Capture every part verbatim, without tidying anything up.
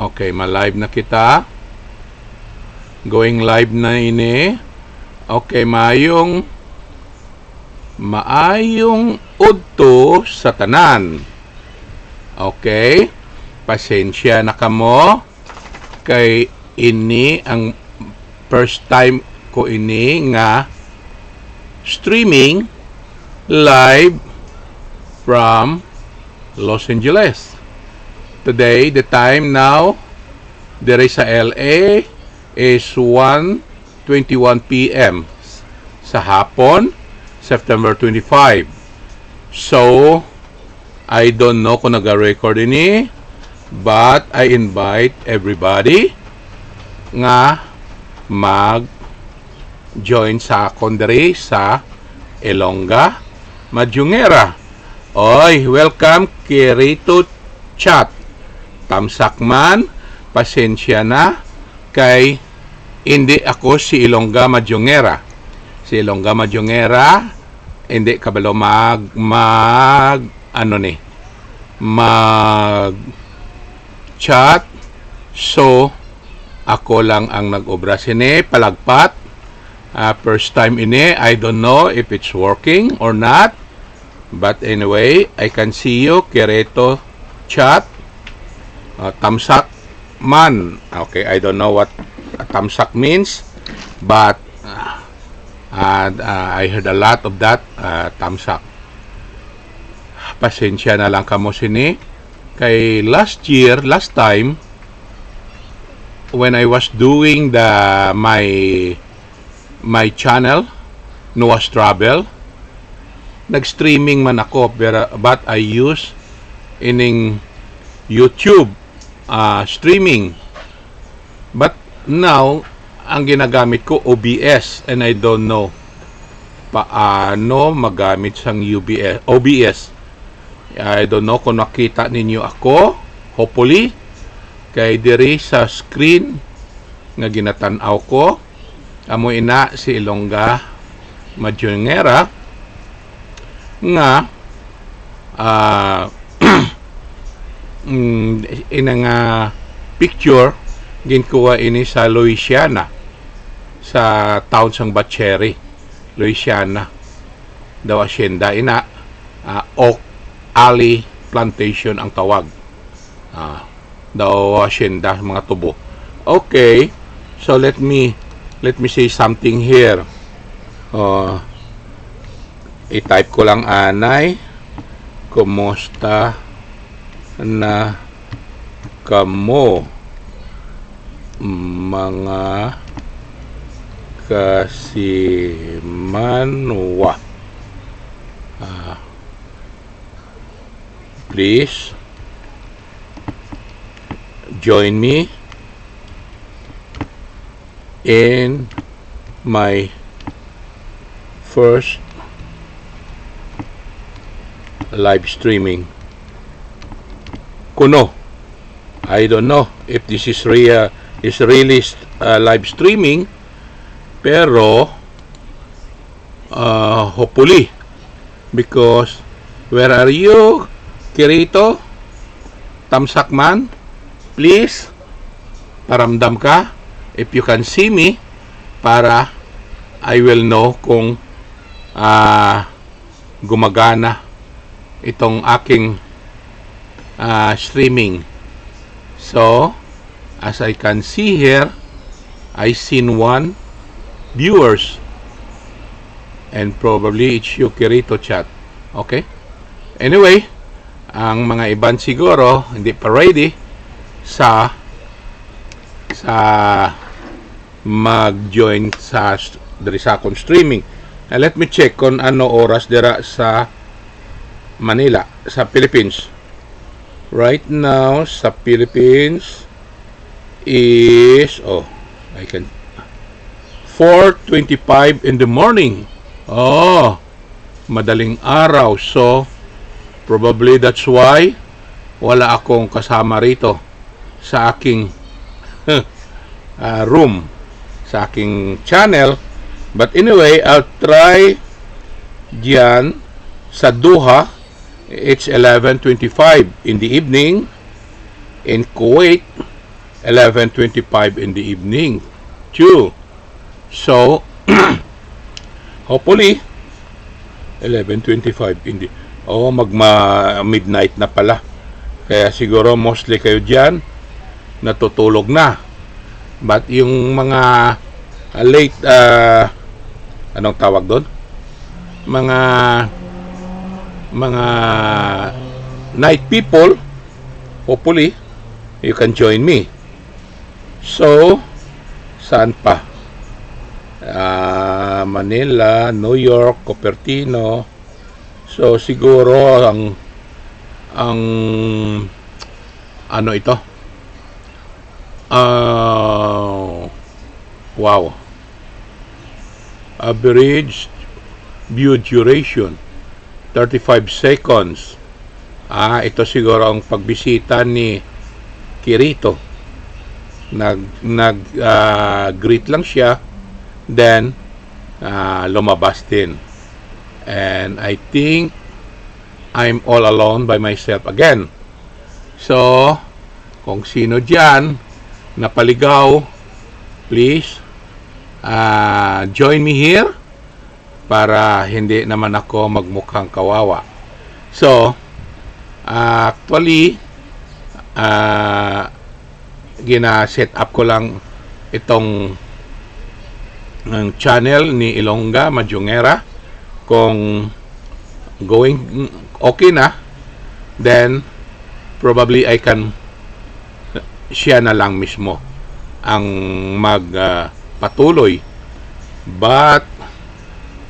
Okay, ma-live na kita. Going live na ini. Okay, maayong, maayong udto sa tanan. Okay? Pasensya na kamo kay ini ang first time ko ini nga streaming live from Los Angeles. Today, the time now, diri sa L A is one twenty-one p m sa hapon, September twenty-five. So, I don't know kung naga-record ini, but I invite everybody nga mag-join sa akon diri sa Ilongga Madungera. Oy, welcome, Kirito Chat. Tamsak man, pasensya na, kay hindi ako si Ilongga Madungera. Si Ilongga Madungera, hindi kabalo mag, mag, ano ni, mag chat. So, ako lang ang nag-obra sini, palagpat. Ah, first time ini, I don't know if it's working or not. But anyway, I can see you, Kireto Chat. Ah, tamsak man. Okay, I don't know what tamsak means, but, ah, ah, ah, I heard a lot of that, ah, tamsak. Pasensya na lang kamo sini. Kay last year, last time, when I was doing the, my, my channel, Noah's Travel, nag-streaming man ako, pero, but I use ining YouTube, ah, streaming. But now, ang ginagamit ko, O B S, and I don't know paano magamit sang U B S, O B S. I don't know kung nakita ninyo ako, hopefully, kay diri sa screen nga ginatan-aw ko, amo ina si Ilongga Madungera nga, ah, mm, ina nga picture, ginkuha ini sa Louisiana, sa town sang Batchery, Louisiana. Daw asyenda ina, ah, Oak Alley Plantation ang tawag. Ah, daw asyenda, mga tubo. Okay, so let me, let me say something here. Uh, i-type ko lang anay, kumusta na kamo, mga kasimanwa? Ah, please join me in my first live streaming. Kuno, I don't know if this is real, is really, uh, live streaming, pero, uh, hopefully, because, where are you, Kirito? Tamsak man, please, paramdam ka if you can see me, para I will know kung, ah, gumagana itong aking, ah, streaming. So, as I can see here, I seen one viewers, and probably it's you, Kirito Chat. Okay? Anyway, ang mga iban siguro hindi pa ready sa, sa mag-join sa st-, diri sa akong streaming. And let me check kung ano oras dira sa Manila, sa Philippines. Right now, sa Philippines is, oh, I can, four twenty-five in the morning. Oh, madaling araw. So, probably that's why wala akong kasama rito sa aking, ah, room, sa aking channel. But anyway, I'll try diyan sa Doha. It's eleven twenty-five in the evening in Kuwait. eleven twenty-five in the evening. Two. So, hopefully, eleven twenty-five in the, oh, magma-, midnight na pala. Kaya siguro mostly kayo diyan natutulog na. But yung mga, ah, late, ah, anong tawag doon? Mga, mga night people, hopefully, you can join me. So, saan pa? Ah, Manila, New York, Cupertino. So, siguro ang, ang, ano ito? Ah, wow. Average view duration, thirty-five seconds. Ah, ito siguro ang pagbisita ni Kirito. Nag, nag, ah, greet lang siya, then, ah, lumabas din. And I think I'm all alone by myself again. So, kung sino diyan napaligaw, please, ah, join me here para hindi naman ako magmukhang kawawa. So, ah, actually, ah, gina-set up ko lang itong, ang channel ni Ilongga Majungera. Kung going okay na, then probably I can, siya na lang mismo ang mag, ah, patuloy. But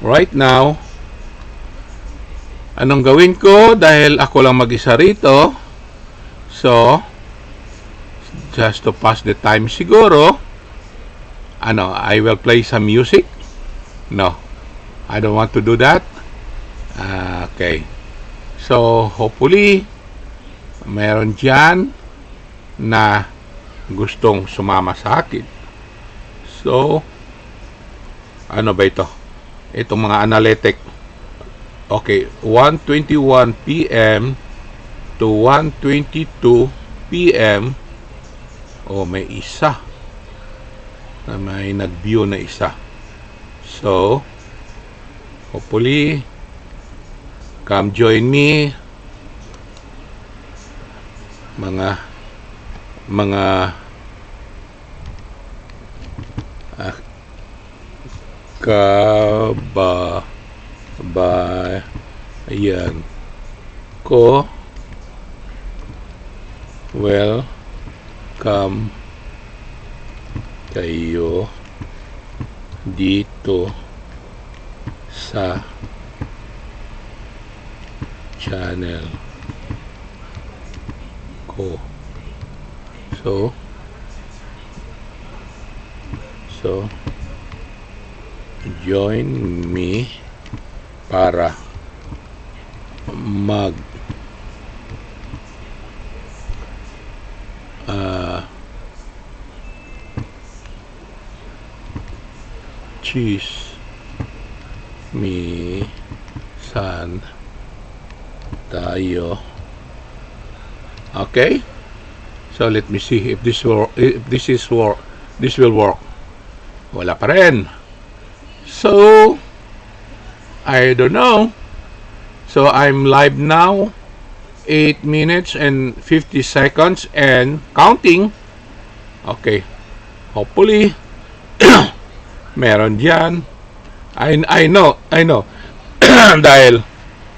right now, anong gawin ko? Dahil ako lang mag-isa rito, so, just to pass the time siguro, ano, I will play some music. No, I don't want to do that. Ah, okay. So, hopefully, meron diyan na gustong sumama sa akin. So, ano ba ito? Itong mga analytic. Okay, one twenty-one P M to one twenty-two P M. Oh, may isa. Na may nag-view na isa. So, hopefully, come join me. Mga, mga, ah, kababayan ko, welcome kayo dito sa channel ko. So, so, join me para mag, ah, chismisan tayo. Okay? So let me see if this will, if this is work, this will work. Wala pa rin. So, I don't know. So I'm live now, eight minutes and fifty seconds and counting. Okay. Hopefully, meron diyan. I, I know, I know. Dahil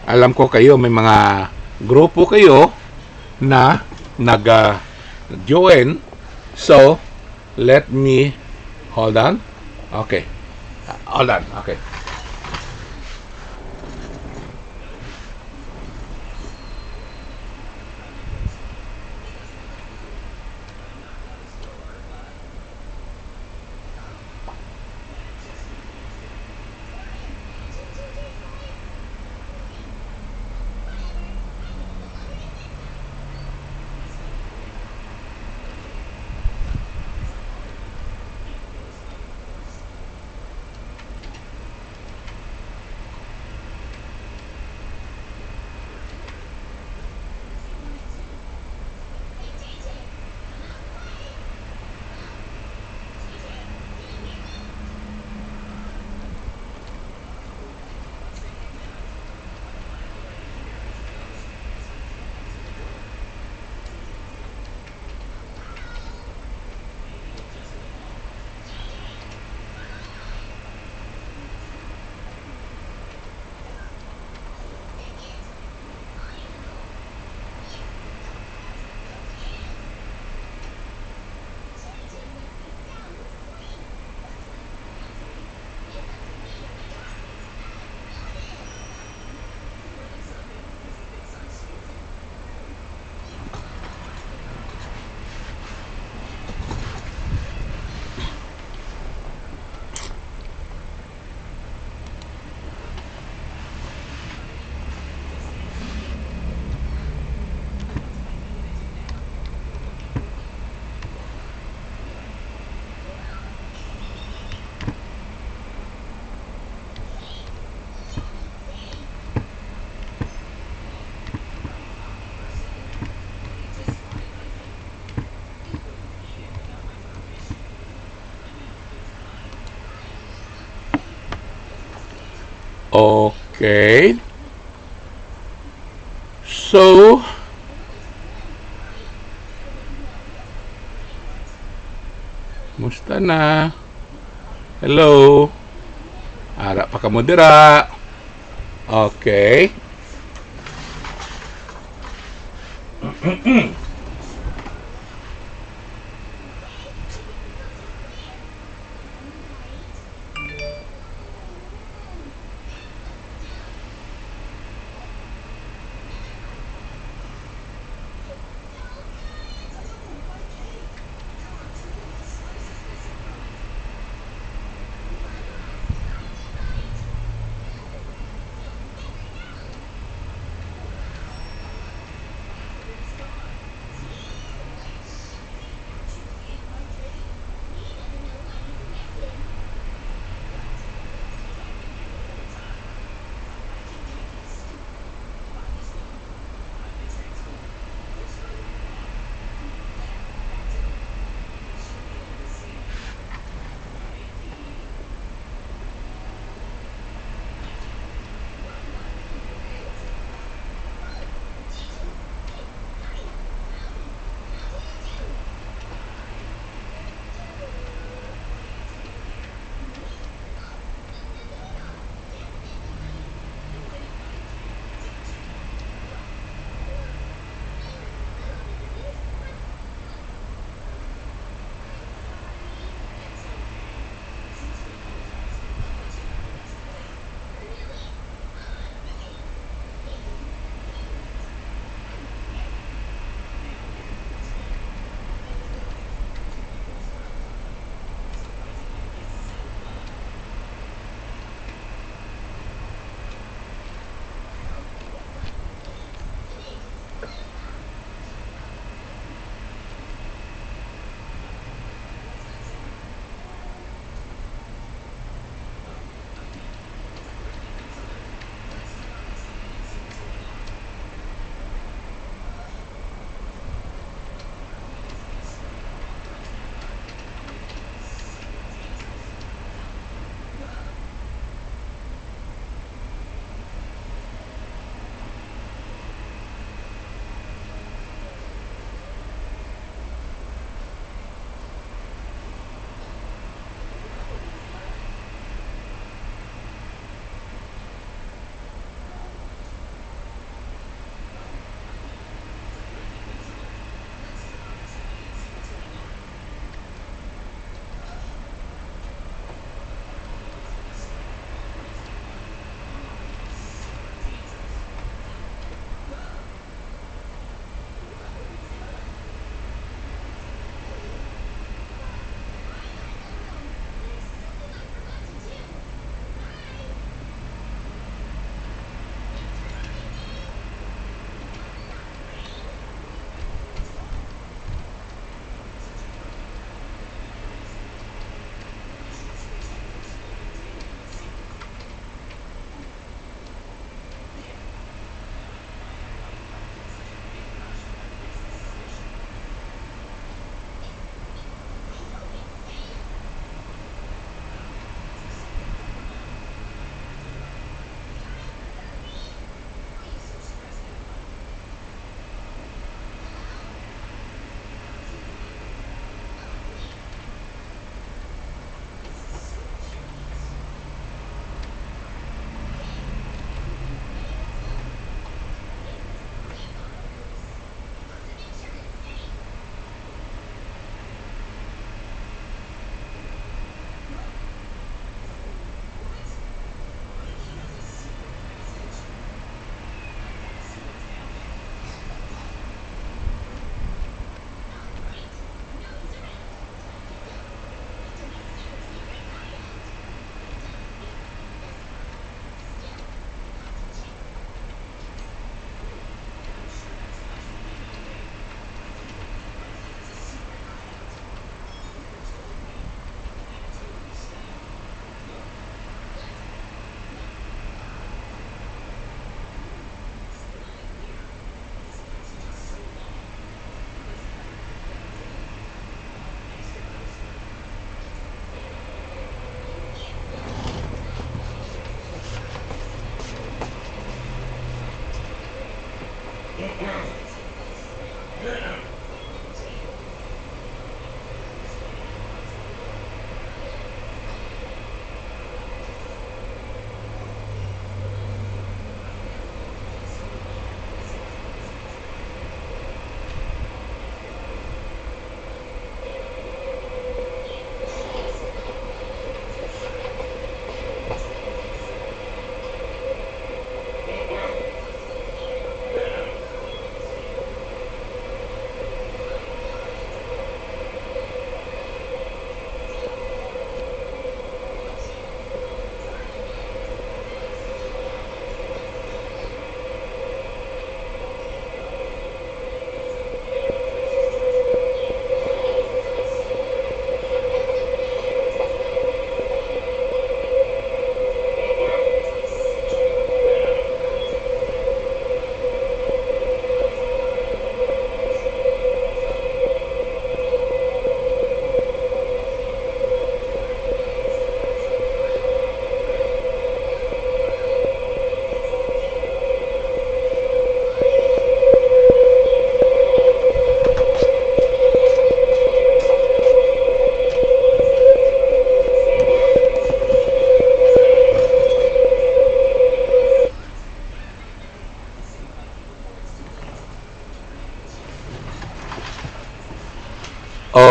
alam ko kayo, may mga grupo kayo na nag, ah, join. So, let me, hold on. Okay. Hold on. Okay. Okay. So, musta na? Hello? Ara pa kamo dira. Okay.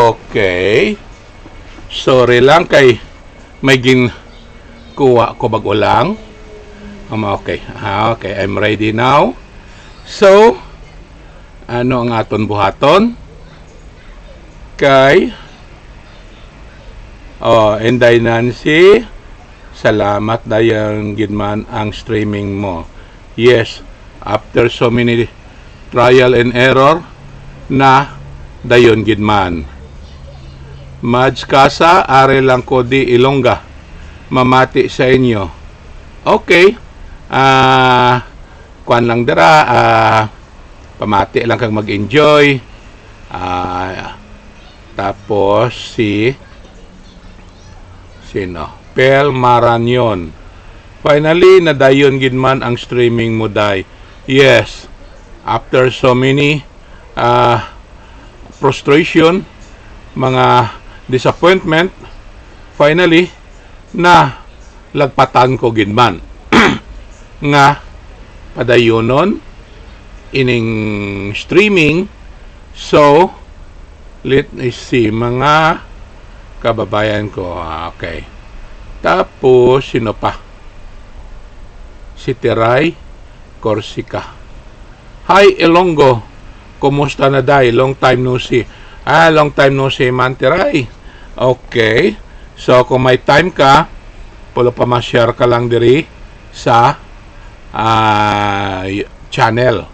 Okay. Sorry lang kay may ginkuha ko bag-o lang. Um, okay. Ah, okay, I'm ready now. So, ano ang aton buhaton? Kay, oh, Inday Nancy, salamat dayon gid man ang streaming mo. Yes, after so many trial and error, na dayon gid man. Mads Casa, ari lang ko di Ilongga. Mamati sa inyo. Okay. Ah, kuan lang dira, ah, pamati lang kag mag-enjoy. Ah, tapos si, sino? Pel Maranyon. Finally, nadayon gid man ang streaming mo, day. Yes. After so many, ah, frustration, mga disappointment, finally, na lagpatan ko gid man nga padayonon ining streaming. So, let me see, mga kababayan ko. Ah, okay. Tapos, sino pa? Si Teray Corsica. Hi, Ilonggo. Kumusta na, day? Long time no see. Ah, long time no see man, Teray. Okay. So, kung may time ka, pulo pa ma-share ka lang diri sa, ah, y-, channel.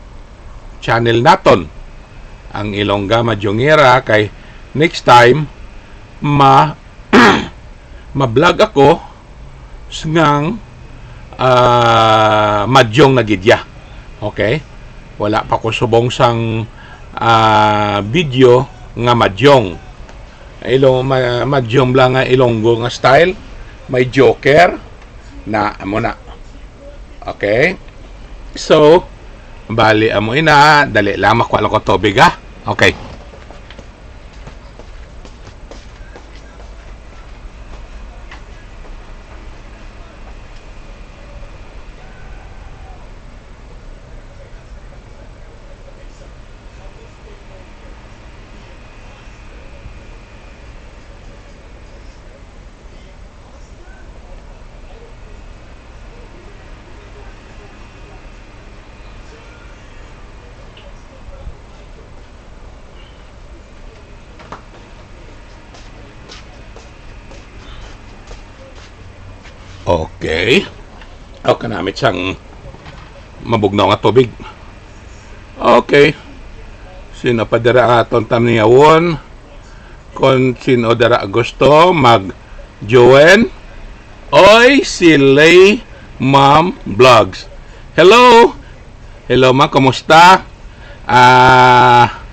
Channel naton. Ang Ilongga Madyongera kay next time ma ma-vlog ako s-, ngang, ah, madyong na gid ya. Okay? Wala pa ko subong sang, ah, video nga madyong. Ilo-, ma-, madyong lang nga Ilonggo nga style. May joker na, amo na. Okay? So, bali, amo ina, dali lang, makuha lang ko tubig, ha? Okay. Okay. O, kanamit sang mabugnaw nga tubig. Okay. Sino pa dira aton tamniyawon? Kon sino dira gusto mag-join. Oy, si Lay Ma'am Vlogs. Hello. Hello, ma, kumusta? Ah,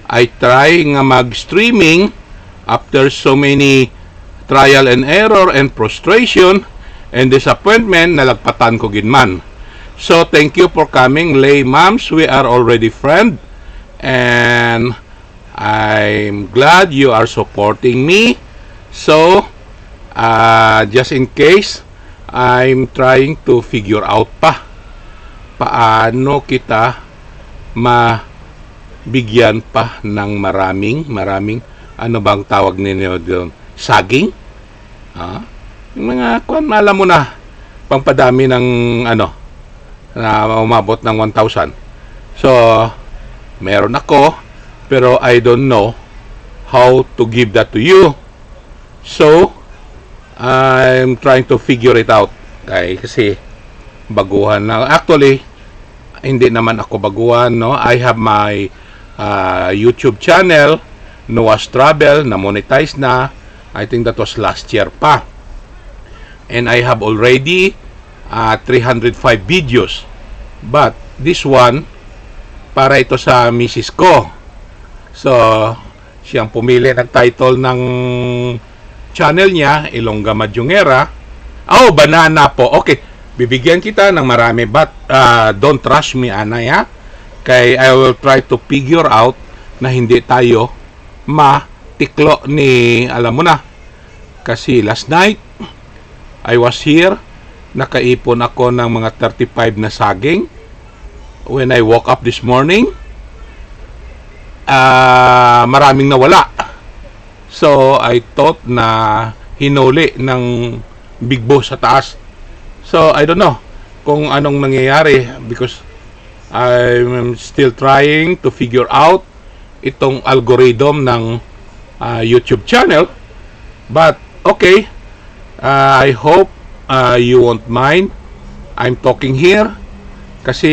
I try nga mag-streaming after so many trial and error and frustration and disappointment, nalagpatan ko gid man. So, thank you for coming, Lay Moms. We are already friend. And I'm glad you are supporting me. So, ah, just in case, I'm trying to figure out pa paano kita mabigyan pa ng maraming, maraming, ano bang tawag ninyo doon? Saging? Ah, yung mga kwan, alam mo na, pangpadami ng, ano, na umabot ng one thousand. So, meron ako, pero I don't know how to give that to you. So, I'm trying to figure it out. Kay, kasi, baguhan na. Actually, hindi naman ako baguhan, no? I have my, ah, YouTube channel, Noah's Travel, na-monetize na. I think that was last year pa. And I have already, ah, three hundred five videos. But this one, para ito sa misis ko. So, siyang pumili ng title ng channel niya, Ilongga Madyongera. Oh, banana po. Okay, bibigyan kita ng marami, but, ah, don't rush me, anay, ha? Kay I will try to figure out na hindi tayo matiklo ni, alam mo na. Kasi last night, I was here, nakaipon ako ng mga thirty-five na saging. When I woke up this morning, ah, maraming nawala. So, I thought na hinuli ng Big Boss sa taas. So, I don't know kung anong nangyayari because I'm still trying to figure out itong algorithm ng ah, YouTube channel. But, okay, ah, I hope ah, you won't mind. I'm talking here kasi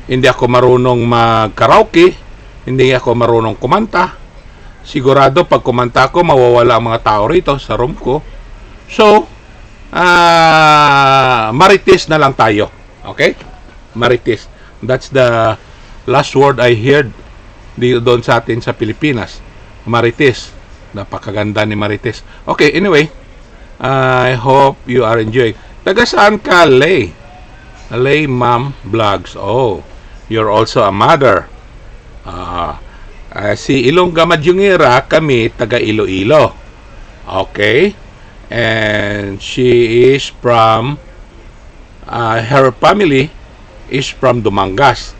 hindi ako marunong mag-karaoke, hindi ako marunong kumanta. Sigurado pag kumanta ako, mawawala ang mga tao rito sa room ko. So, ah, marites na lang tayo. Okay? Marites. That's the last word I heard di doon sa atin sa Pilipinas. Marites. Napakaganda ni Marites. Okay, anyway. I hope you are enjoying. Taga saan ka, Lay? Lay Ma'am Vlogs. Oh, you're also a mother. Ah, ah, si Ilongga Madyungera, kami taga Iloilo. Okay? And she is from, ah, her family is from Dumangas.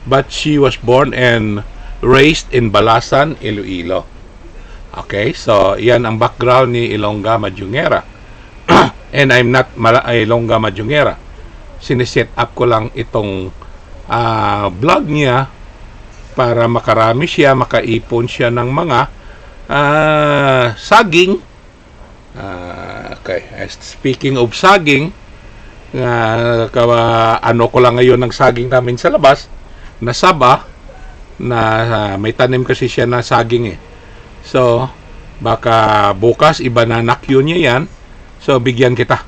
But she was born and raised in Balasan, Iloilo. Okay? So, yan ang background ni Ilongga Madyungera. And I'm not Mala-, Ilongga Madyungera. Siniset up ko lang itong ah, vlog niya para makarami siya, makaipon siya ng mga ah, saging. Ah, okay. Eh, speaking of saging, nga kawa, ano ko lang ngayon ng saging namin sa labas, nasaba, na ah, may tanim kasi siya na saging eh. So, baka bukas ibananakyo niya yan. So, bigyan kita.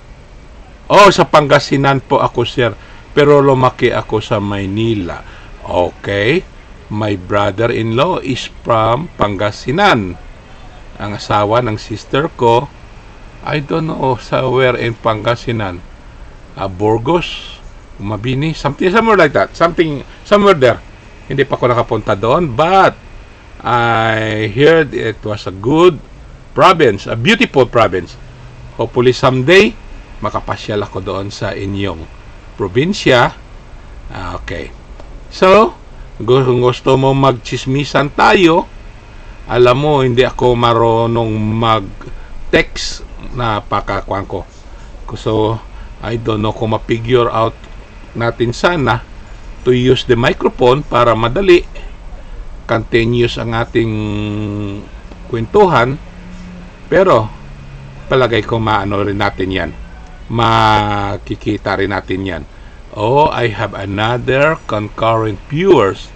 Oh, sa Pangasinan po ako, sir. Pero lumaki ako sa Maynila. Okay. My brother-in-law is from Pangasinan. Ang asawa ng sister ko, I don't know sa where in Pangasinan. Ah, Burgos, Mabini, something, somewhere like that. Something, somewhere there. Hindi pa ako nakapunta doon, but I heard it was a good province, a beautiful province. Hopefully someday, makapasyal ako doon sa inyong probinsya. Ah, okay. So, gu-, kung gusto mo magchismisan tayo, alam mo, hindi ako marunong mag-text na pakakuan ko. So, I don't know kung ma-figure out natin sana to use the microphone para madali continuous ang ating kwentuhan. Pero, palagay ko maano rin natin yan. Makikita rin natin yan. Oh, I have another concurrent viewers.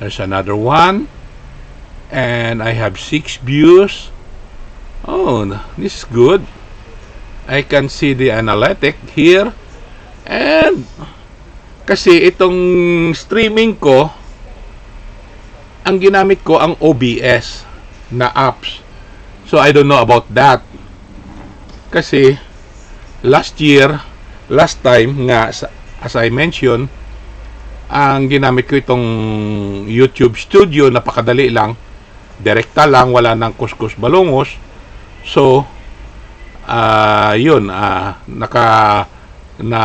There's another one. And I have six views. Oh, this is good. I can see the analytic here. And kasi itong streaming ko, ang ginamit ko ang O B S na apps. So I don't know about that. Kasi last year, last time nga, sa- as I mentioned, ang ginamit ko itong YouTube Studio, napakadali lang, direkta lang, wala nang kuskus balungos. So, ah, yun, ah, naka na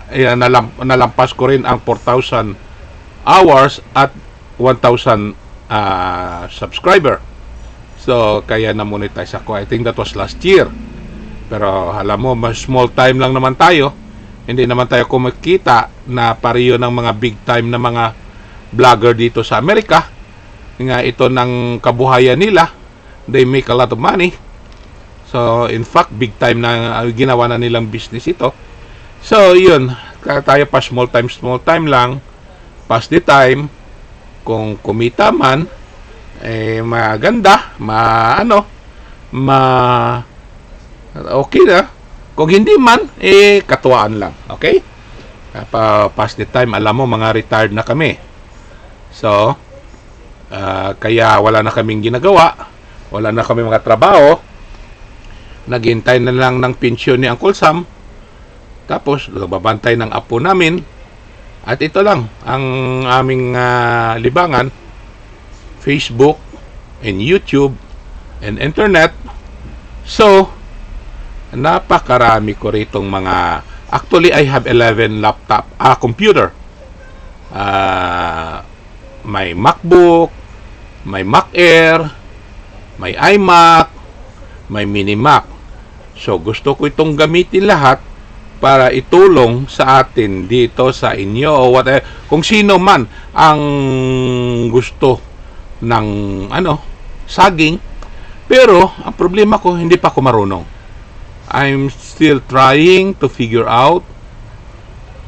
eh, nalam- nalampas ko rin ang four thousand hours at one thousand ah, subscriber. So, kaya na-monetize ako. I think that was last year. Pero alam mo, mas small time lang naman tayo. Hindi naman tayo kumikita na pareho ng mga big time na mga vlogger dito sa Amerika. Nga ito ng kabuhayan nila. They make a lot of money. So, in fact, big time na uh, ginawa na nilang business ito. So, yun. Kaya tayo pa small time, small time lang. Pass the time. Kung kumita man, eh, maganda, ma, ano, ma, okay na. Kung hindi man, eh, katuwaan lang. Okay? Ah, pa, pass the time. Alam mo, mga retired na kami. So, ah, kaya wala na kaming ginagawa. Wala na kami mga trabaho. Naghintay na lang ng pensyon ni Uncle Sam. Tapos, nagbabantay ng apo namin. At ito lang ang aming ah, libangan. Facebook and YouTube and internet. So, napakarami ko ritong mga, actually, I have eleven laptop, ah, computer. Ah, may MacBook, may Mac Air, may iMac, may MiniMac. So, gusto ko itong gamitin lahat para itulong sa atin dito sa inyo o whatever. Kung sino man ang gusto ng, ano, saging. Pero, ang problema ko, hindi pa ako marunong. I'm still trying to figure out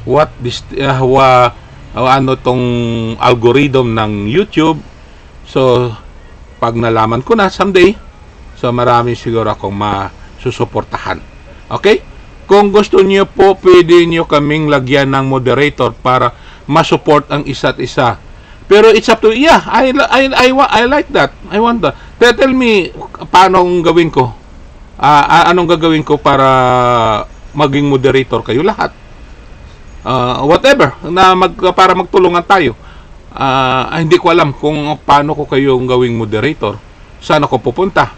what this, uh, wa, o ano tong algorithm ng YouTube. So, pag nalaman ko na someday, so marami siguro akong masusuportahan. Okay? Kung gusto niyo po, pwede niyo kaming lagyan ng moderator para masupport ang isa't isa. Pero it's up to, yeah, I, I, I, wa- I like that. I want that. Te- Tell me, paano ang gawin ko? Ah, ah, anong gagawin ko para maging moderator kayo lahat? Ah, whatever, na mag, para magtulungan tayo. Ah, ah, hindi ko alam kung paano ko kayo gawing moderator. Saan ako pupunta?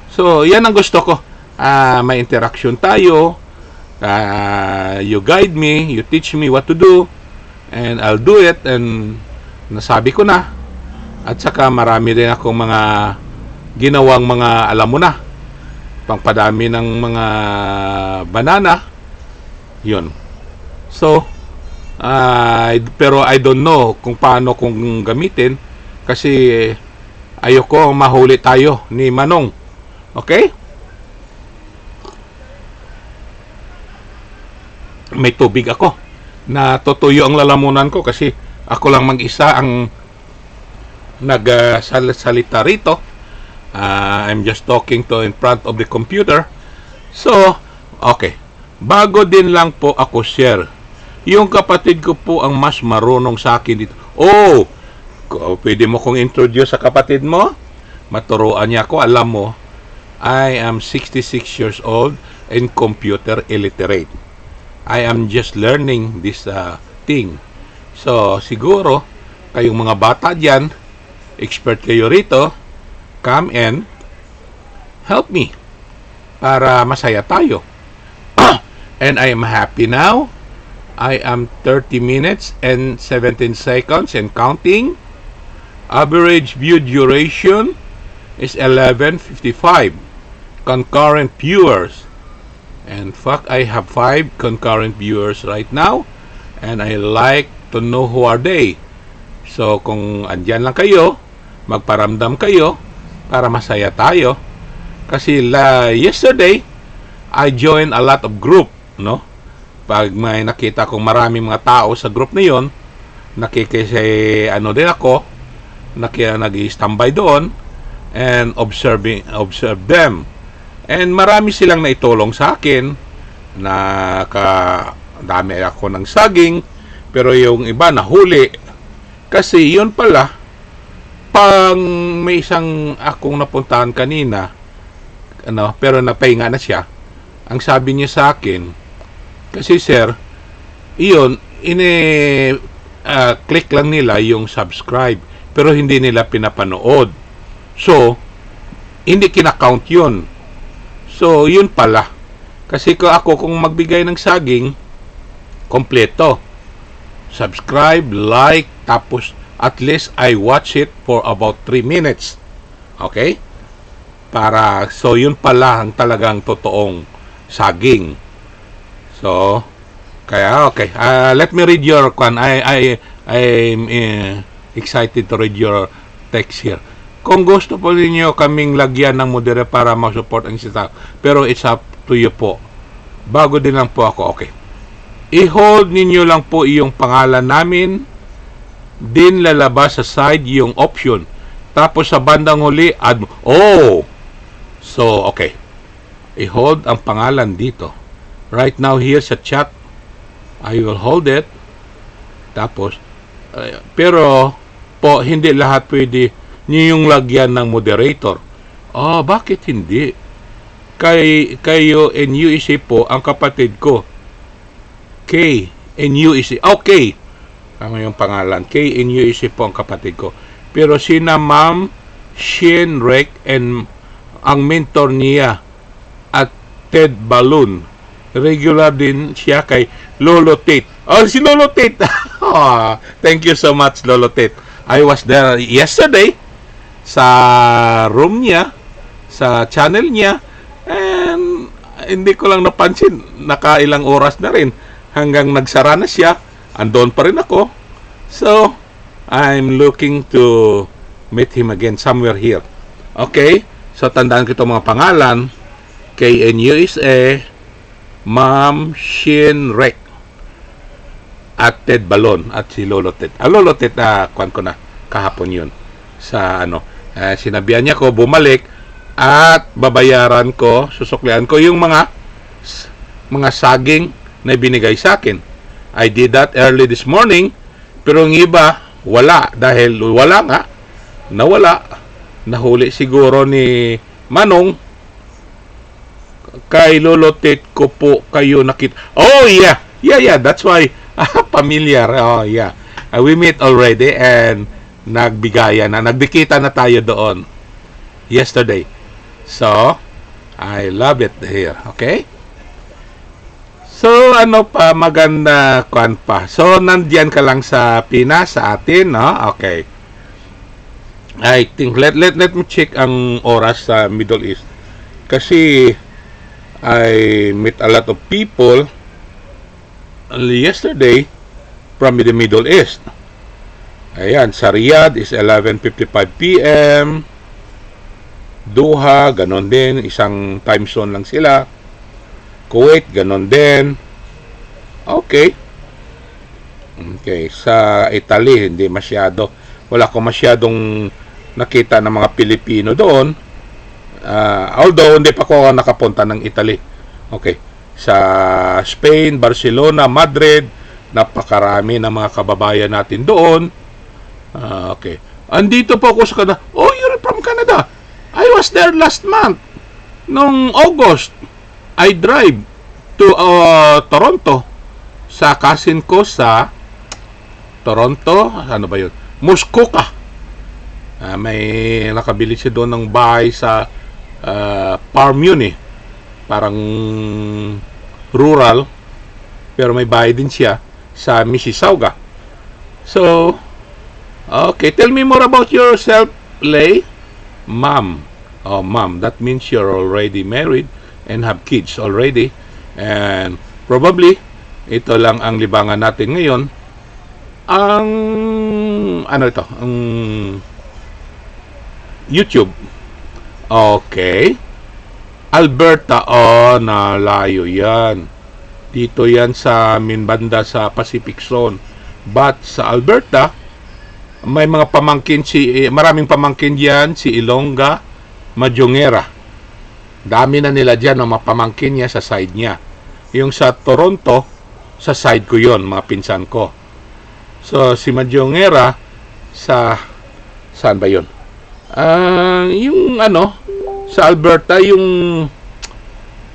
So, yan ang gusto ko. Ah, may interaction tayo. Ah, you guide me, you teach me what to do, and I'll do it, and nasabi ko na. At saka marami din akong mga ginawang mga, alam mo na, pangpadami ng mga banana. Yun. So, ah, pero I don't know kung paano kung gamitin kasi ayoko mahuli tayo ni Manong. Okay? May tubig ako. Natutuyo ang lalamunan ko kasi ako lang mag-isa ang nagsalita rito. Ah, I'm just talking to in front of the computer. So, okay. Bago din lang po ako, sir. Yung kapatid ko po ang mas marunong sa akin dito. Oh, ko- pwede mo kong introduce sa kapatid mo? Maturuan niya ako. Alam mo, I am sixty-six years old and computer illiterate. I am just learning this uh, thing. So, siguro, kayong mga bata dyan, expert kayo rito, come and help me para masaya tayo. And I am happy now. I am thirty minutes and seventeen seconds and counting. Average view duration is eleven fifty-five. Concurrent viewers. And fuck, I have five concurrent viewers right now. And I like to know who are they. So, kung andyan lang kayo, magparamdam kayo para masaya tayo. Kasi la, yesterday, I joined a lot of group, no? Pag may nakita kong maraming mga tao sa group na yon, nakikisi, ano din ako, naki, nag-i-standby doon and observing, observe them. And marami silang naitulong sa akin. Naka, dami ako ng saging, pero yung iba nahuli. Kasi yun pala, pang may isang akong napuntahan kanina, ano, pero napahinga na siya. Ang sabi niya sa akin, kasi sir, iyon, ini, ah, click lang nila yung subscribe, pero hindi nila pinapanood. So, hindi kinakount yun. So, yun pala. Kasi ko ako kung magbigay ng saging, kompleto. Subscribe, like, tapos at least I watch it for about three minutes. Okay? Para, so yun pala ang talagang totoong saging. So, kaya, okay. Ah, let me read your kwan. I, I, I'm eh, excited to read your text here. Kung gusto po ninyo kaming lagyan ng moderator para ma-support ang isa, pero it's up to you po. Bago din lang po ako. Okay. I-hold ninyo lang po yung pangalan namin. Din lalabas sa side yung option. Tapos sa bandang huli, add mo. Oh! So, okay. I-hold ang pangalan dito. Right now, here sa chat, I will hold it. Tapos, eh, pero po, hindi lahat pwede ninyong lagyan ng moderator. Oh, bakit hindi? Kay, kayo in U S A po ang kapatid ko. K in U S A. Okay. Tama yung pangalan. K in U S A po ang kapatid ko. Pero sina Ma'am Shane Reck and ang mentor niya at Ted Balloon. Regular din siya kay Lolo Tate. Oh, si Lolo Tate. Ah, thank you so much, Lolo Tate. I was there yesterday. sa room niya, sa channel niya, and hindi ko lang napansin, nakailang oras na rin hanggang nagsara na siya, andon pa rin ako. So, I'm looking to meet him again somewhere here. Okay? So, tandaan ko itong mga pangalan. K N U S A, Ma'am Shin Rek, at Ted Balon, at si Lolo Ted. Ah, Lolo Ted, ah, kwan ko na, kahapon yun. Sa ano, ah, sinabihan niya ko, bumalik, at babayaran ko, susuklian ko yung mga, s-, mga saging na binigay sa akin. I did that early this morning, pero ang iba, wala. Dahil wala nga, nawala. Nahuli siguro ni Manong. Kay Lolo Tit ko po kayo nakita. Oh, yeah. Yeah, yeah. That's why. Ah, familiar. Oh, yeah. Ah, we met already and nagbigayan na. Nagdikita na tayo doon yesterday. So, I love it here. Okay? So, ano pa, maganda, kwan pa. So, nandiyan ka lang sa Pinas, sa atin, no? Okay. I think, let, let, let me check ang oras sa Middle East. Kasi, I meet a lot of people yesterday from the Middle East. Ayan, sa Riyadh is eleven fifty-five p.m. Doha, ganon din. Isang time zone lang sila. Kuwait, ganon din. Okay. Okay, sa Italy, hindi masyado. Wala ko masyadong nakita ng mga Pilipino doon. Ah, although, hindi pa ko nakapunta ng Italy. Okay. Sa Spain, Barcelona, Madrid, napakarami ng mga kababayan natin doon. Ah, okay. Andito po ako sa Canada. Oh, you're from Canada. I was there last month. Nung August, I drive to, uh, Toronto sa cousin ko sa Toronto. Ano ba yun? Muskoka. Ah, may nakabili siya doon ng bahay sa, ah, farm yun eh. Parang rural. Pero may bahay din siya sa Mississauga. So, okay, tell me more about yourself, Lay. Ma'am. Oh, ma'am, that means you're already married and have kids already. And probably, ito lang ang libangan natin ngayon. Ang, ano ito? Ang YouTube. Okay. Alberta, oh, nalayo yan. Dito yan sa amin banda sa Pacific Zone. But sa Alberta, may mga pamangkin si, eh, maraming pamangkin diyan, si Ilongga Madiongera. Dami na nila diyan, ang mga pamangkin niya sa side niya. Yung sa Toronto, sa side ko yon, mga pinsan ko. So, si Madiongera sa, saan ba yon? Ah, yung ano, sa Alberta, yung,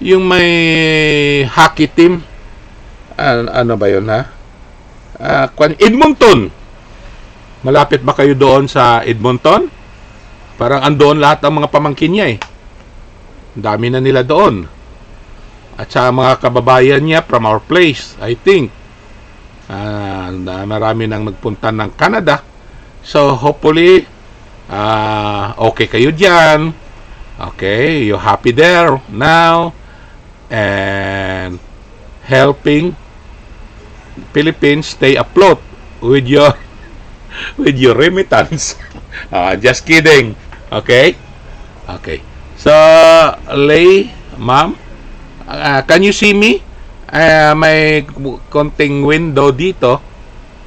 yung may hockey team. An-, ano ba yon, ha? Ah, kwan, Edmonton. Malapit ba kayo doon sa Edmonton? Parang andoon lahat ang mga pamangkin niya eh. Ang dami na nila doon. At sa mga kababayan niya from our place, I think. Ah, na-, marami nang nagpunta ng Canada. So, hopefully, ah, okay kayo diyan. Okay, you happy there now. And helping Philippines stay afloat with your, with your remittance. Ah, just kidding. Okay? Okay. So, Lay, ma'am, ah, can you see me? Ah, may konting window dito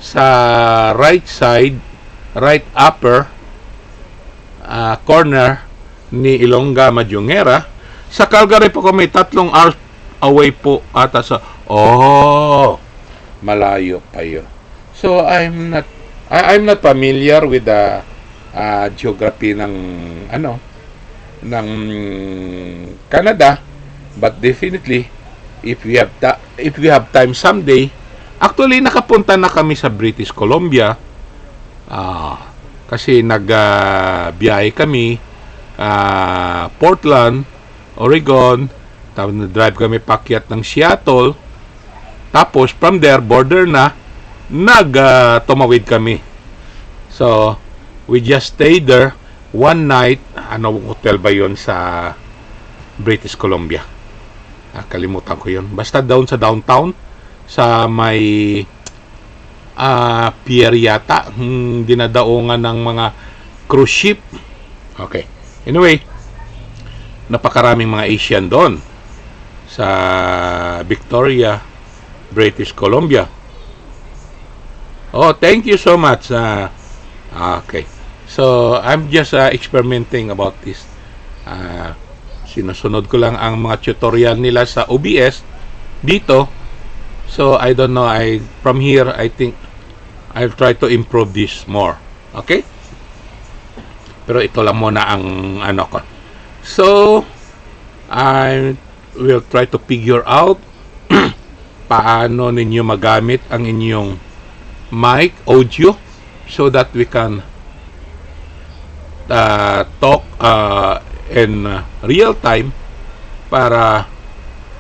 sa right side, right upper, ah, corner ni Ilongga Madiongera. Sa Calgary po kami, tatlong hours away po ata sa, oh, malayo pa yun. So, I'm not, I, I'm not familiar with the, ah, geography ng, ano, ng Canada, but definitely, if we have ta-, if we have time someday, actually, nakapunta na kami sa British Columbia, ah, kasi nag, ah, biyahe kami, ah, Portland, Oregon, tapos nag-drive kami pakyat ng Seattle, tapos from there, border na, nag, ah, tumawid kami. So, we just stayed there one night, ano, hotel ba yon sa British Columbia? Ah, kalimutan ko yon. Basta down sa downtown, sa may ah, pier yata, hmm, dinadaungan ng mga cruise ship. Okay. Anyway, napakaraming mga Asian doon sa Victoria, British Columbia. Oh, thank you so much. Ah, okay. So, I'm just uh, experimenting about this. Ah, sinusunod ko lang ang mga tutorial nila sa O B S dito. So, I don't know. I from here, I think I'll try to improve this more. Okay? Pero ito lang muna ang ano ko. So, I will try to figure out paano ninyo magamit ang inyong mic audio so that we can uh, talk uh, in uh, real time para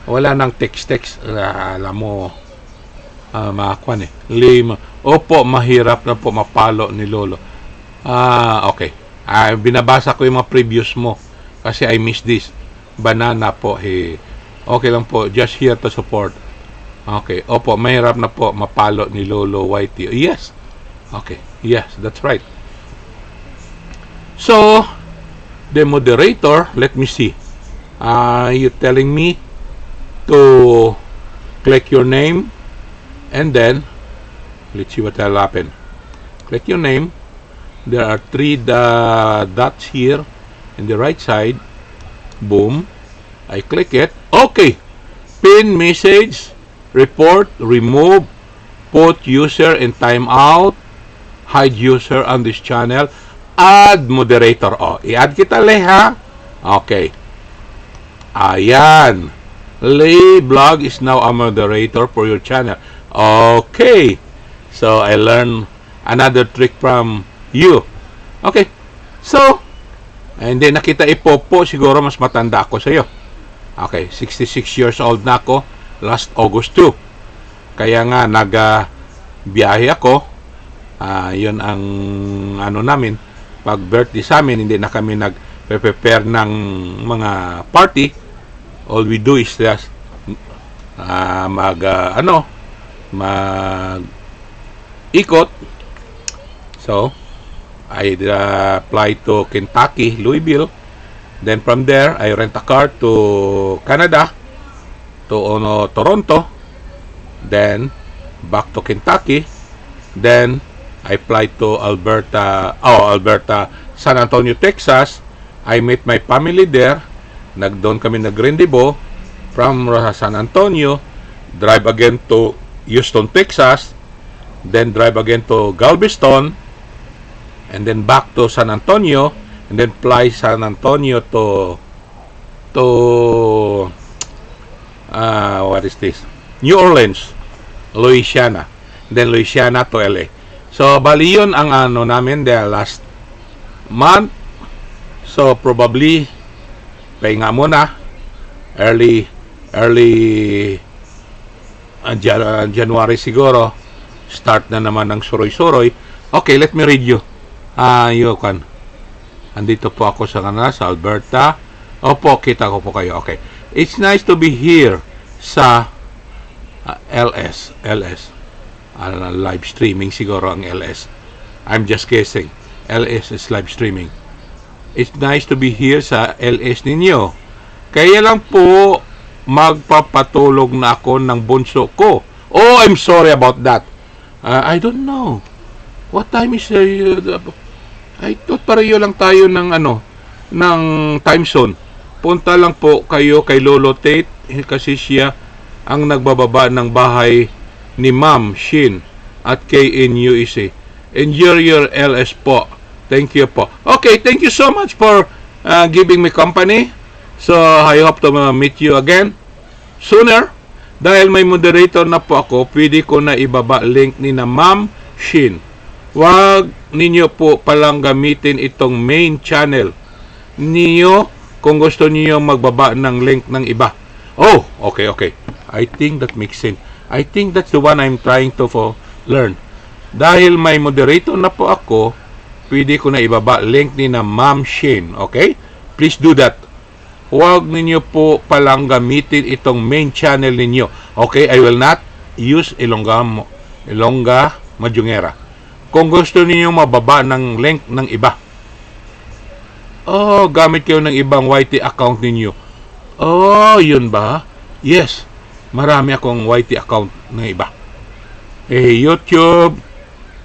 wala nang text-text. Ah, alam mo, ah, mga kwan eh. Lame. Opo, mahirap na po mapalo ni Lolo. Ah, okay. Ah, binabasa ko yung mga previous mo kasi I miss this. Banana po, he. Okay lang po. Just here to support. Okay. Opo, mahirap na po mapalo ni Lolo Y T. Yes. Okay. Yes, that's right. So, the moderator, let me see. Are you telling me to click your name and then let's see what will happen. Click your name. There are three da- dots here in the right side. Boom. I click it. Okay. Pin message, report, remove, put user in timeout, hide user on this channel, add moderator. Oh, i-add kita, Leha. Okay. Ayan. Lee Vlog is now a moderator for your channel. Okay. So, I learn another trick from you. Okay. So, eh, hindi na kita ipopo. Siguro mas matanda ako sa'yo. Okay. sixty-six years old na ako. Last August two. Kaya nga, nag-biyahe ako. Ah, yun ang ano namin. Pag birthday sa amin, hindi na kami nag-prepare ng mga party. All we do is just ah, mag ah, ano, mag ikot. So, I uh, fly to Kentucky, Louisville. Then from there, I rent a car to Canada, to ano, Toronto. Then back to Kentucky. Then I fly to Alberta, oh, Alberta, San Antonio, Texas. I meet my family there. Nagdoon kami nag-rendezvous from uh, San Antonio, drive again to Houston, Texas, then drive again to Galveston, and then back to San Antonio, and then fly San Antonio to to uh, what is this? New Orleans, Louisiana, then Louisiana to L A. So bali yun ang ano namin the last month. So probably pahinga muna, early early uh, Jan- uh, January siguro, start na naman ang suroy-suroy. Okay, let me read you. Ah, you can. Andito po ako sa kanila, sa Alberta. Opo, kita ko po kayo. Okay. It's nice to be here sa uh, L S. L S. Ah, live streaming siguro ang L S. I'm just guessing. L S is live streaming. It's nice to be here sa L S ninyo. Kaya lang po, magpapatulog na ako ng bunso ko. Oh, I'm sorry about that. Uh, I don't know. What time is uh, I thought pareho lang tayo ng ano, ng time zone. Punta lang po kayo kay Lolo Tate kasi siya ang nagbababa ng bahay ni Ma'am Shin at K N U E C. Enjoy your L S po. Thank you po. Okay, thank you so much for uh, giving me company. So, I hope to uh, meet you again sooner. Dahil may moderator na po ako, pwede ko na ibaba link ni na Ma'am Shin. Wag ninyo po palang gamitin itong main channel niyo kung gusto niyo magbaba ng link ng iba. Oh, okay, okay. I think that makes sense. I think that's the one I'm trying to fo- learn. Dahil may moderator na po ako, Pwede ko na ibaba link ni na Ma'am Shane, okay? Please do that. Huwag ninyo po palang gamitin itong main channel ninyo. Okay, I will not use Ilongga, Ilongga Madiungera. Kung gusto ninyo mababa ng link ng iba, oh, gamit kayo ng ibang Y T account ninyo. Oh, yun ba? Yes, marami akong Y T account na iba. Eh, YouTube,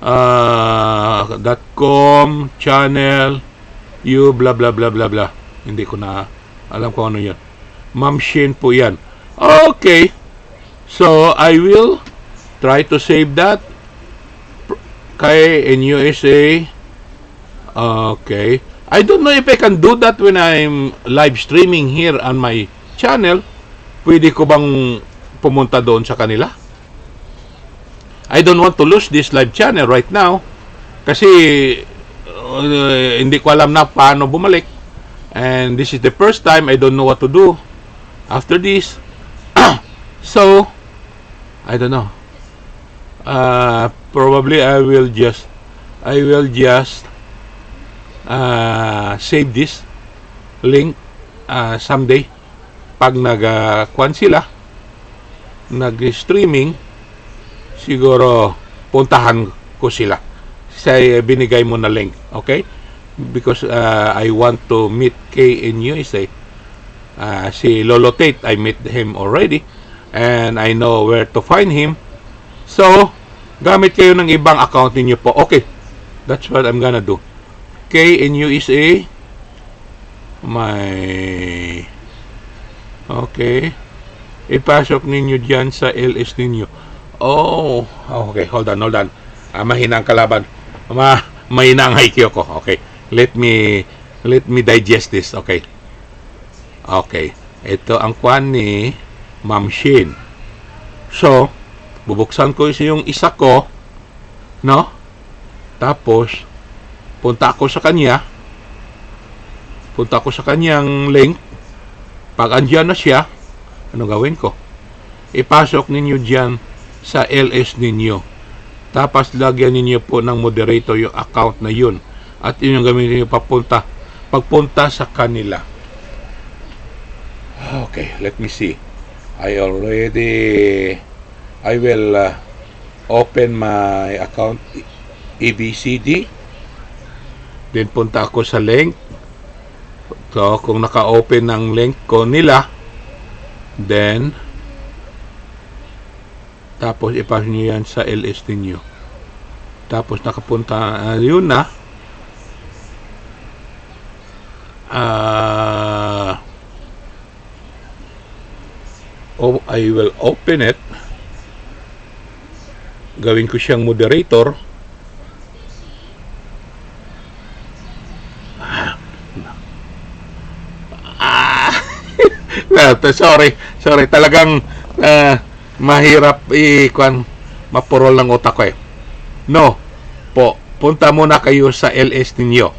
ah, dot com, channel, you, bla, bla, bla, bla, bla. Hindi ko na alam kung ano yun. Ma'am Shane po yan. Okay. So, I will try to save that. Kay in U S A. Okay. I don't know if I can do that when I'm live streaming here on my channel. Pwede ko bang pumunta doon sa kanila? I don't want to lose this live channel right now. Kasi uh, hindi ko alam na paano bumalik. And this is the first time. I don't know what to do after this. So, I don't know. Uh, probably I will just, I will just uh, save this link uh, someday. Pag nag, uh, kwan sila, nag-streaming, siguro puntahan ko sila. Sa binigay mo na link, okay? Because uh, I want to meet K in U S A. Uh, si Lolo Tate, I met him already. And I know where to find him. So, gamit kayo ng ibang account ninyo po. Okay. That's what I'm gonna do. K in U S A. May... Okay. Ipasok ninyo dyan sa L S ninyo. Oh, okay. Hold on, hold on. Ah, mahina ang kalaban. Ma mahina ang I Q ko. Okay. Let me, let me digest this. Okay. Okay. Ito ang kwan ni Ma'am Shane. So, bubuksan ko yung isa ko, no? Tapos, punta ako sa kanya. Punta ako sa kanyang link. Pag andyan na siya, ano gawin ko? Ipasok ninyo dyan sa L S ninyo. Tapos, lagyan ninyo po ng moderator yung account na yun. At yun yung gamitin ninyo papunta, pagpunta sa kanila. Okay, let me see. I already, I will uh, open my account A B C D. Then punta ako sa link. So, kung naka-open ang link ko nila, then, tapos ipasok nyo yan sa L S ninyo. Tapos nakapunta, ah, yun na. Ah, oh, I will open it. Gawin ko siyang moderator. Ah. Ah. Sorry, sorry. Talagang ah, mahirap i-, kwan, mapurol ng utak ko eh. No, po, punta muna kayo sa L S ninyo.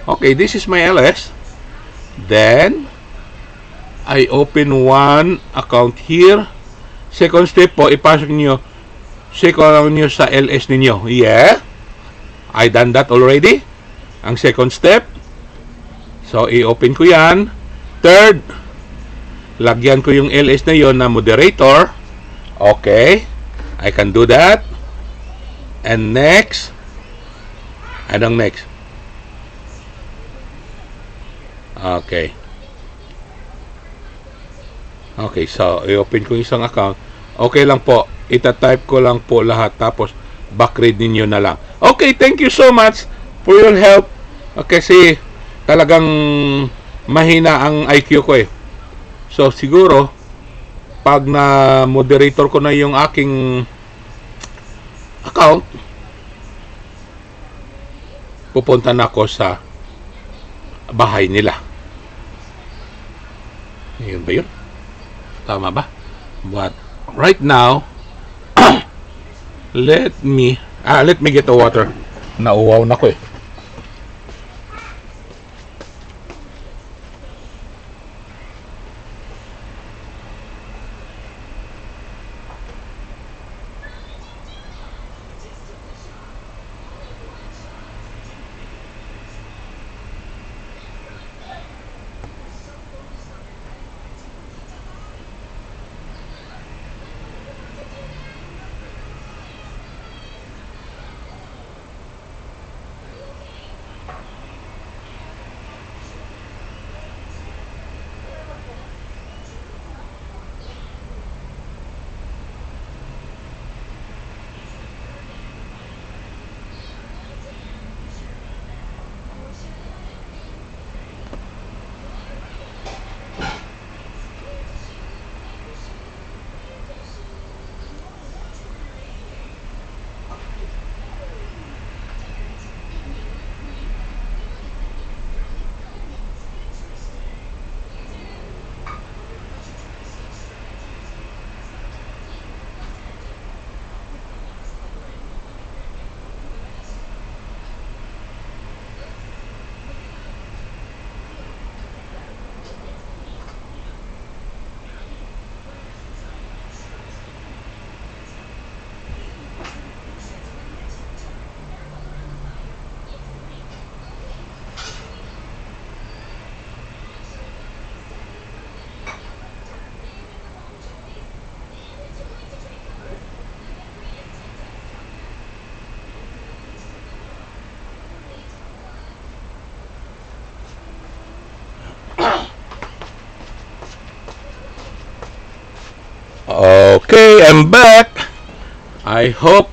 Okay, this is my L S. Then, I open one account here. Second step po, ipasok niyo, second niyo sa L S ninyo. Yeah, I done that already. Ang second step. So, i-open ko yan. Third, lagyan ko yung L S na yon na moderator. Okay. I can do that. And next. Anong next? Okay. Okay, so i-open ko isang account. Okay lang po, ita-type ko lang po lahat tapos back read ninyo na lang. Okay, thank you so much for your help. Ah, kasi talagang mahina ang I Q ko eh. So siguro pag na moderator ko na yung aking account, pupunta na ako sa bahay nila. Yun ba yun? Tama ba? But right now, let me, ah, let me get a water. Nauwaw na ko eh. Okay, I'm back. I hope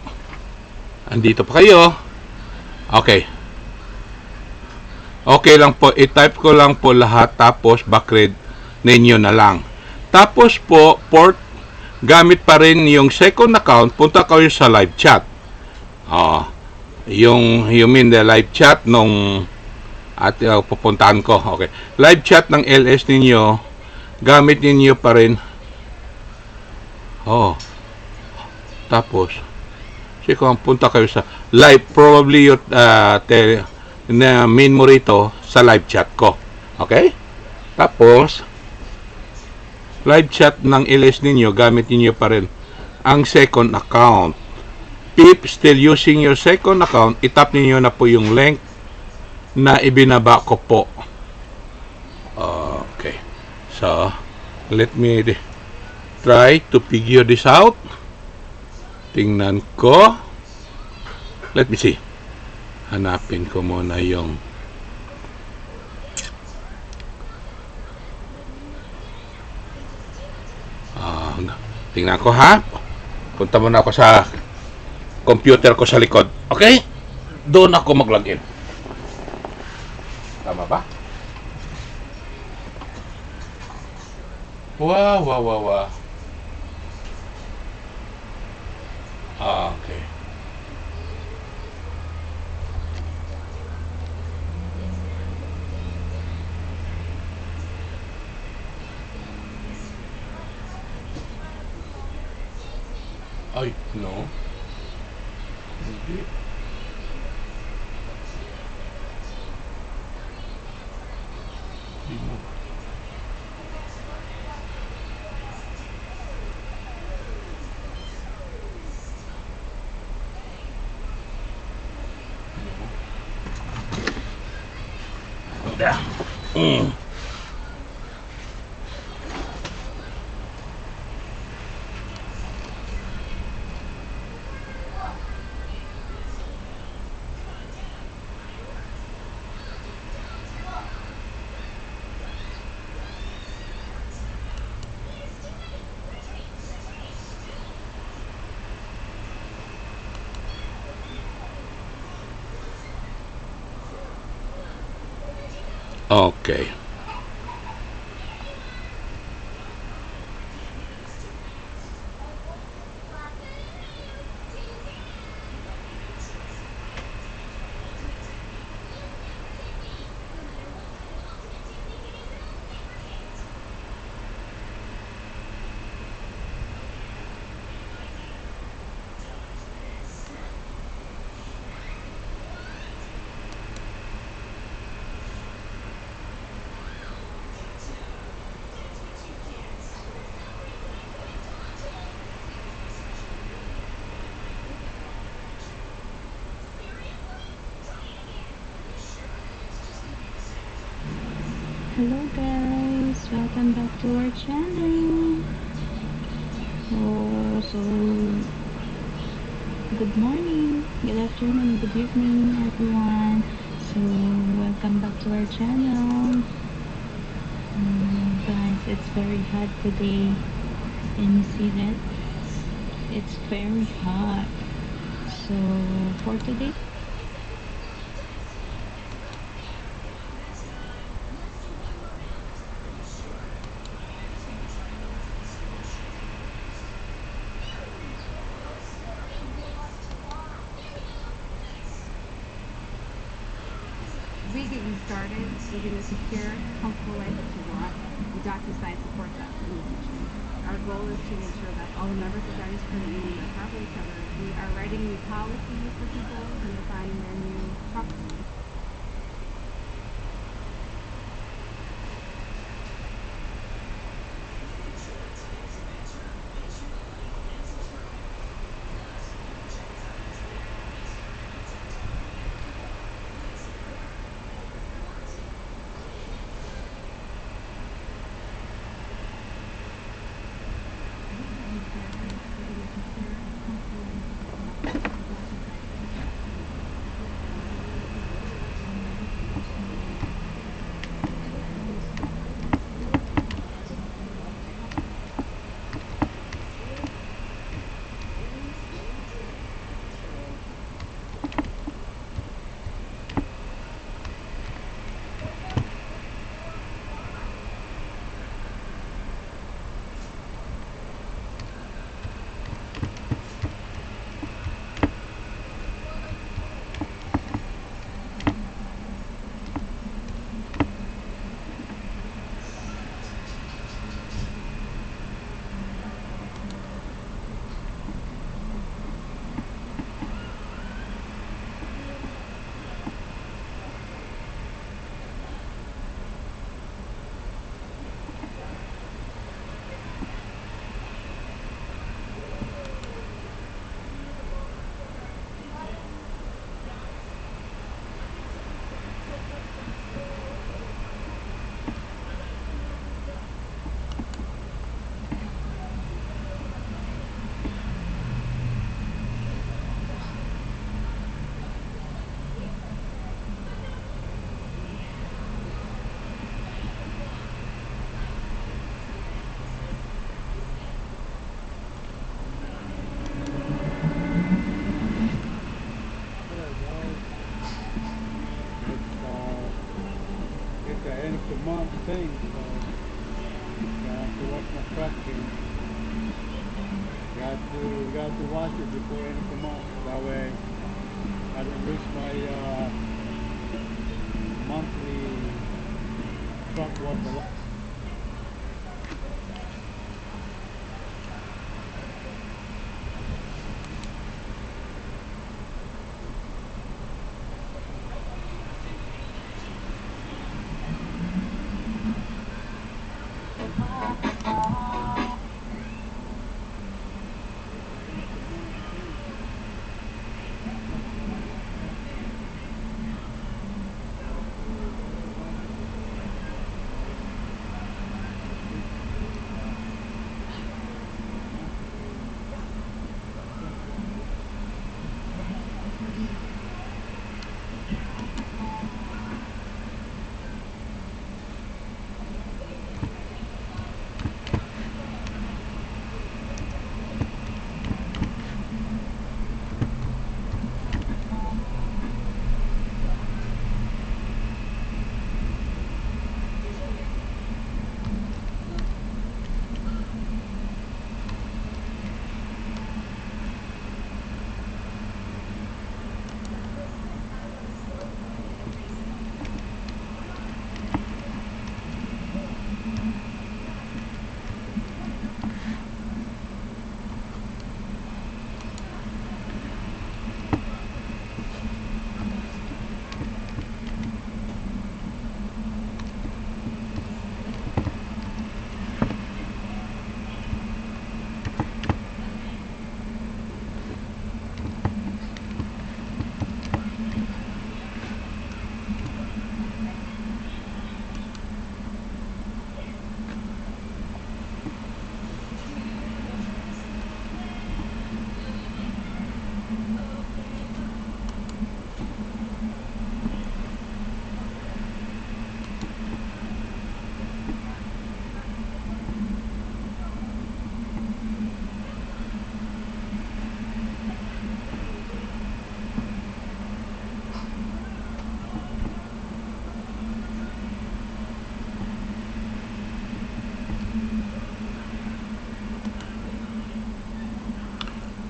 andito pa kayo. Okay. Okay lang po, i-type ko lang po lahat tapos backread ninyo na lang. Tapos po, port, gamit pa rin yung second account, punta kayo sa live chat. Ah, yung, you mean the live chat nung at, uh, pupuntahan ko. Okay. Live chat ng L S ninyo, gamit ninyo pa rin. Oh. Tapos, si kung punta kayo sa live, probably you, uh, te, na main mo rito sa live chat ko. Okay? Tapos, live chat ng L S ninyo, gamit ninyo pa rin ang second account. If still using your second account, itap ninyo na po yung link na ibinaba ko po. Okay. So, let me di- try to figure this out. Tingnan ko. Let me see. Hanapin ko muna yung, ah, tingnan ko, ha. Punta muna ako sa computer ko sa likod. Okay? Doon ako mag-login. Tama ba? Wow, wow, wow, wow. Ah, okay. Ay, no. Hindi. Di mo. Mm. Okay. Hello guys, welcome back to our channel. Oh, so good morning, good afternoon, good evening, everyone. So welcome back to our channel. Um, guys, it's very hot today. Can you see that? It's very hot. So for today, we get you started living a secure, comfortable life that you want. The DocuSign supports that in the future. Our goal is to make sure that all the members of Diary's credit union are properly covered. We are writing new policies for people and defining their new properties. Month thing, so got to watch my truck and got to, got to watch it before end of the month. That way I don't lose my, uh, monthly truck wash.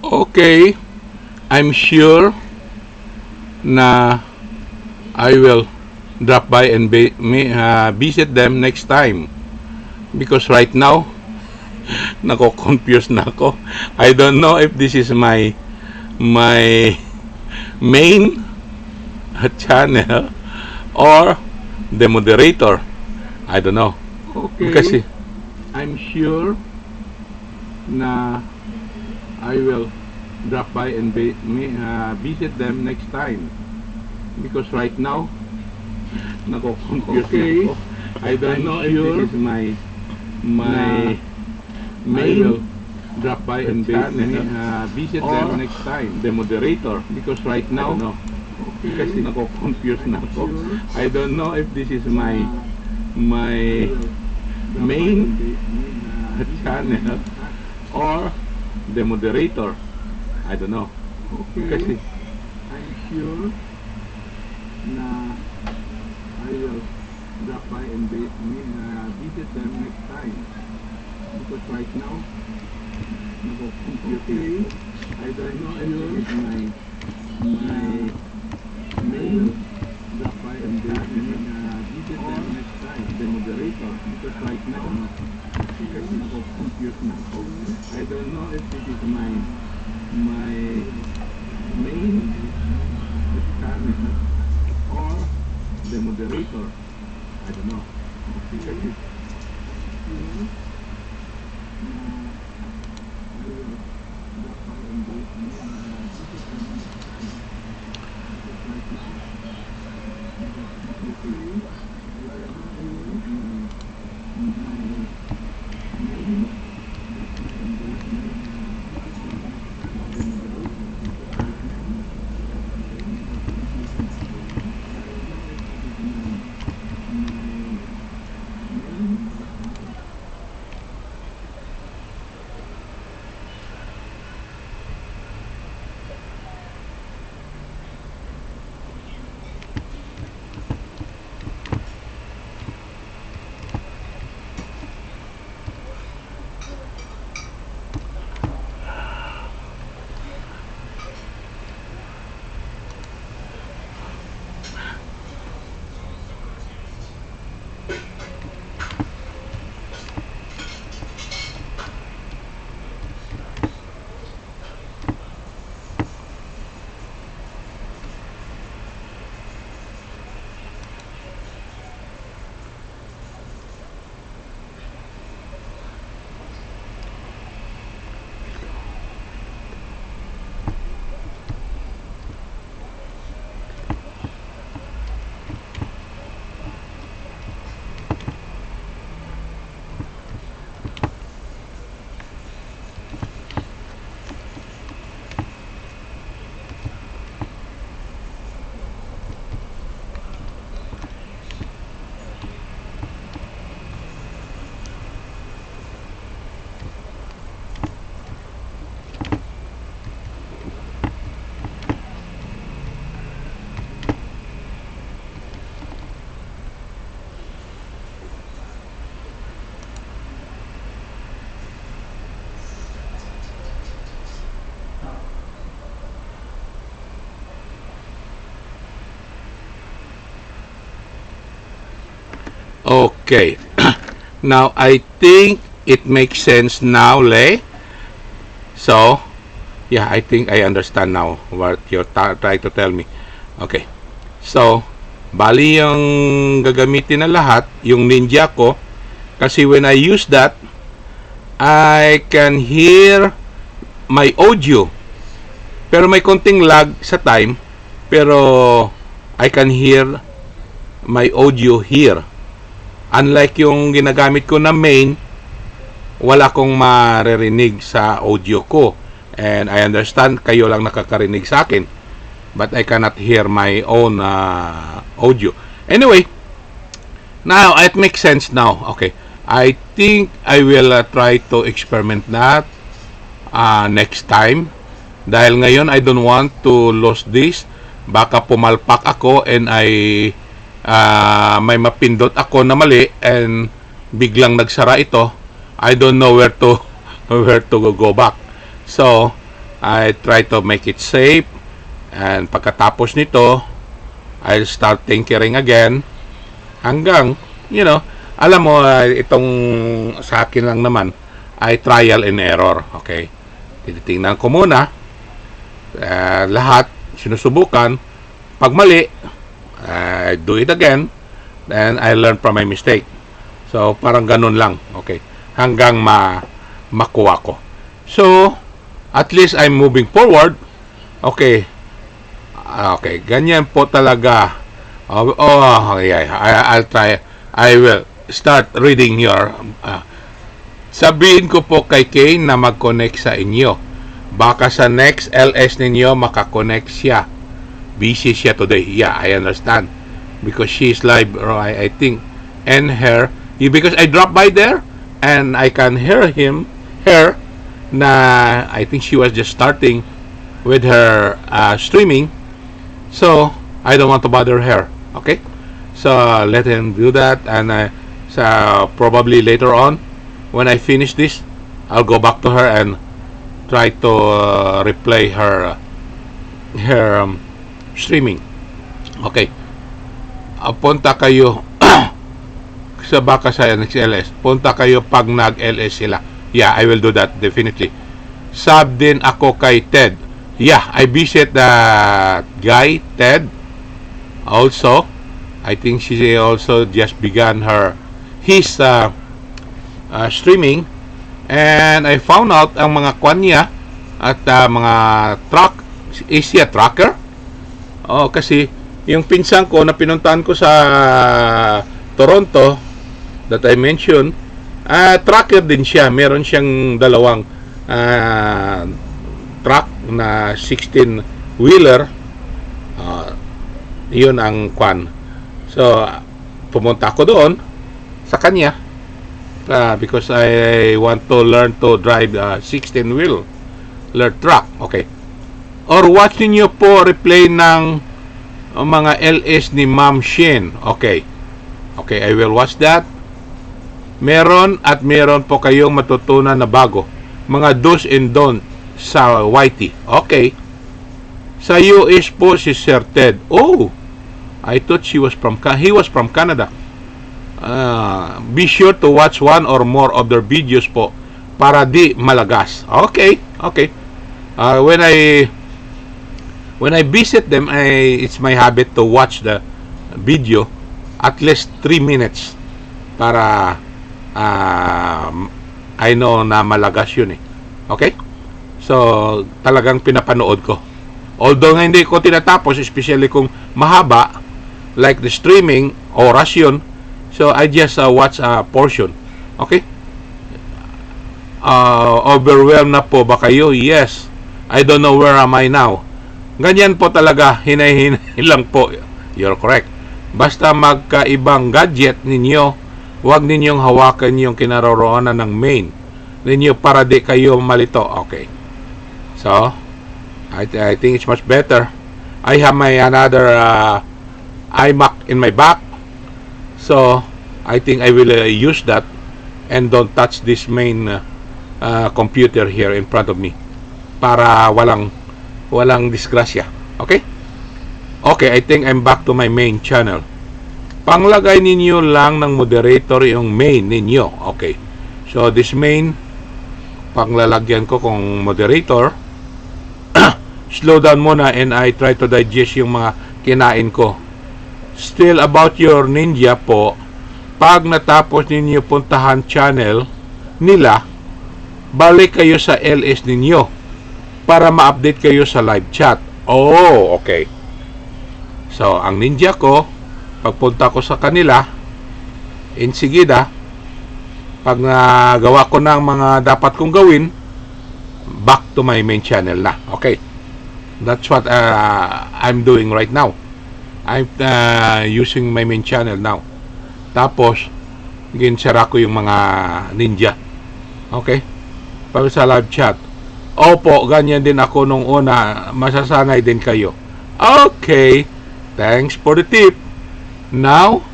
Okay, I'm sure na I will drop by and vi-, mi-, ah, visit them next time. Because right now, nako-confuse na ako. I don't know if this is my, my main channel or the moderator. I don't know. Okay. Kasi I'm sure na I will drop by and vi-, mi-, ah, visit them next time. Because right now, nako-confuse na Okay. ako. I don't I'm know if sure this is my, my na I main will drop by and vi-, channel mi-, ah, visit or them next time. The moderator. Because right now, I don't know. Kasi nako-confuse na ako. I don't know if this is my, my main channel or the moderator. I don't know. Okay. Kasi I'm sure na I will drop by and vi-, I mean, uh, visit them next time. Because right now, nako-confuse na ako. I don't know if this is my, my main drop by and vi-, I mean, uh, visit them next time. The moderator, because right now, kasi nako-confuse na ako. I don't know if this is my, my main channel or the moderator. I don't know. Kasi, Okay. Now, I think it makes sense now, Le. So, yeah, I think I understand now what you're ta- trying to tell me. Okay. So, bali yung gagamitin na lahat, yung Ninja ko, kasi when I use that, I can hear my audio. Pero may konting lag sa time, pero I can hear my audio here. Unlike yung ginagamit ko na main, wala kong maririnig sa audio ko. And I understand kayo lang nakakarinig sa akin. But I cannot hear my own uh, audio. Anyway, now it makes sense now. Okay. I think I will uh, try to experiment that uh, next time. Dahil ngayon, I don't want to lose this. Baka pumalpak ako and I uh, may mapindot ako na mali and biglang nagsara ito. I don't know where to where to go back. So, I try to make it safe. And pagkatapos nito, I'll start tinkering again. Hanggang, you know, alam mo, uh, itong sa akin lang naman, ay trial and error. Okay? Tinitingnan ko muna uh, lahat, sinusubukan. Pag mali, I do it again, and I learn from my mistake. So, parang ganun lang. Okay. Hanggang ma makuha ko. So, at least I'm moving forward. Okay. Ah, okay. Ganyan po talaga. Oh, oh yeah, I, I'll try. I will start reading your uh, Sabihin ko po kay Kay na mag-connect sa inyo. Baka sa next L S ninyo makakonect siya. Busy siya today. Yeah, I understand. Because she's live, I, I think. And her, because I dropped by there and I can hear him, her, na I think she was just starting with her uh, streaming. So, I don't want to bother her. Okay? So, let him do that. And uh, so, probably later on, when I finish this, I'll go back to her and try to uh, replay her uh, her um, streaming. Okay. Uh, punta kayo sa baka sa N X L S. Punta kayo pag nag-L S sila. Yeah, I will do that definitely. Sub din ako kay Ted. Yeah, I visit the guy, Ted. Also, I think she also just began her his uh, uh, streaming, and I found out ang mga kwan niya at uh, mga truck, is he a trucker? Oh, kasi yung pinsan ko na pinuntahan ko sa Toronto that I mentioned, uh, trucker din siya. Meron siyang dalawang uh, truck na sixteen wheeler. Uh, yun ang kwan. So, pumunta ako doon sa kanya uh, because I want to learn to drive a sixteen wheel truck. Okay. Or watch ninyo po replay ng uh, mga L S ni Ma'am Shin. Okay. Okay, I will watch that. Meron at meron po kayong matutunan na bago. Mga do's and don't sa Y T. Okay. Sa U S po si Sir Ted. Oh, I thought she was from Ca- he was from Canada. Ah, be sure to watch one or more of their videos po para di malagas. Okay, okay. Ah, when I when I visit them, I it's my habit to watch the video at least three minutes para, ah, I know na malagas yun eh. Okay? So, talagang pinapanood ko. Although nga hindi ko tinatapos, especially kung mahaba, like the streaming, oras yun. So, I just uh, watch a portion. Okay? Uh, overwhelmed na po ba kayo? Yes. I don't know where am I now. Ganyan po talaga, hinay-hinay lang po. You're correct. Basta magkaibang gadget ninyo, huwag ninyong hawakan yung kinaroroonan ng main ninyo para di kayo malito. Okay. So, I, I think it's much better. I have my another uh, iMac in my back. So, I think I will uh, use that and don't touch this main uh, uh, computer here in front of me para walang walang disgrasya. Okay? Okay, I think I'm back to my main channel. Panglagay ninyo lang ng moderator yung main ninyo. Okay. So, this main, panglalagyan ko kung moderator. Slow down muna and I try to digest yung mga kinain ko. Still about your ninja po, pag natapos ninyo puntahan channel nila, balik kayo sa L S ninyo para ma-update kayo sa live chat. Oh, okay. So, ang ninja ko, pagpunta ko sa kanila, insigida, pag nagawa ko na ang mga dapat kong gawin, back to my main channel na. Okay. That's what uh, I'm doing right now. I'm uh, using my main channel now. Tapos, ginsara ko yung mga ninja. Okay? Pag sa live chat. Opo, ganyan din ako nung una. Masasanay din kayo. Okay. Thanks for the tip. Now,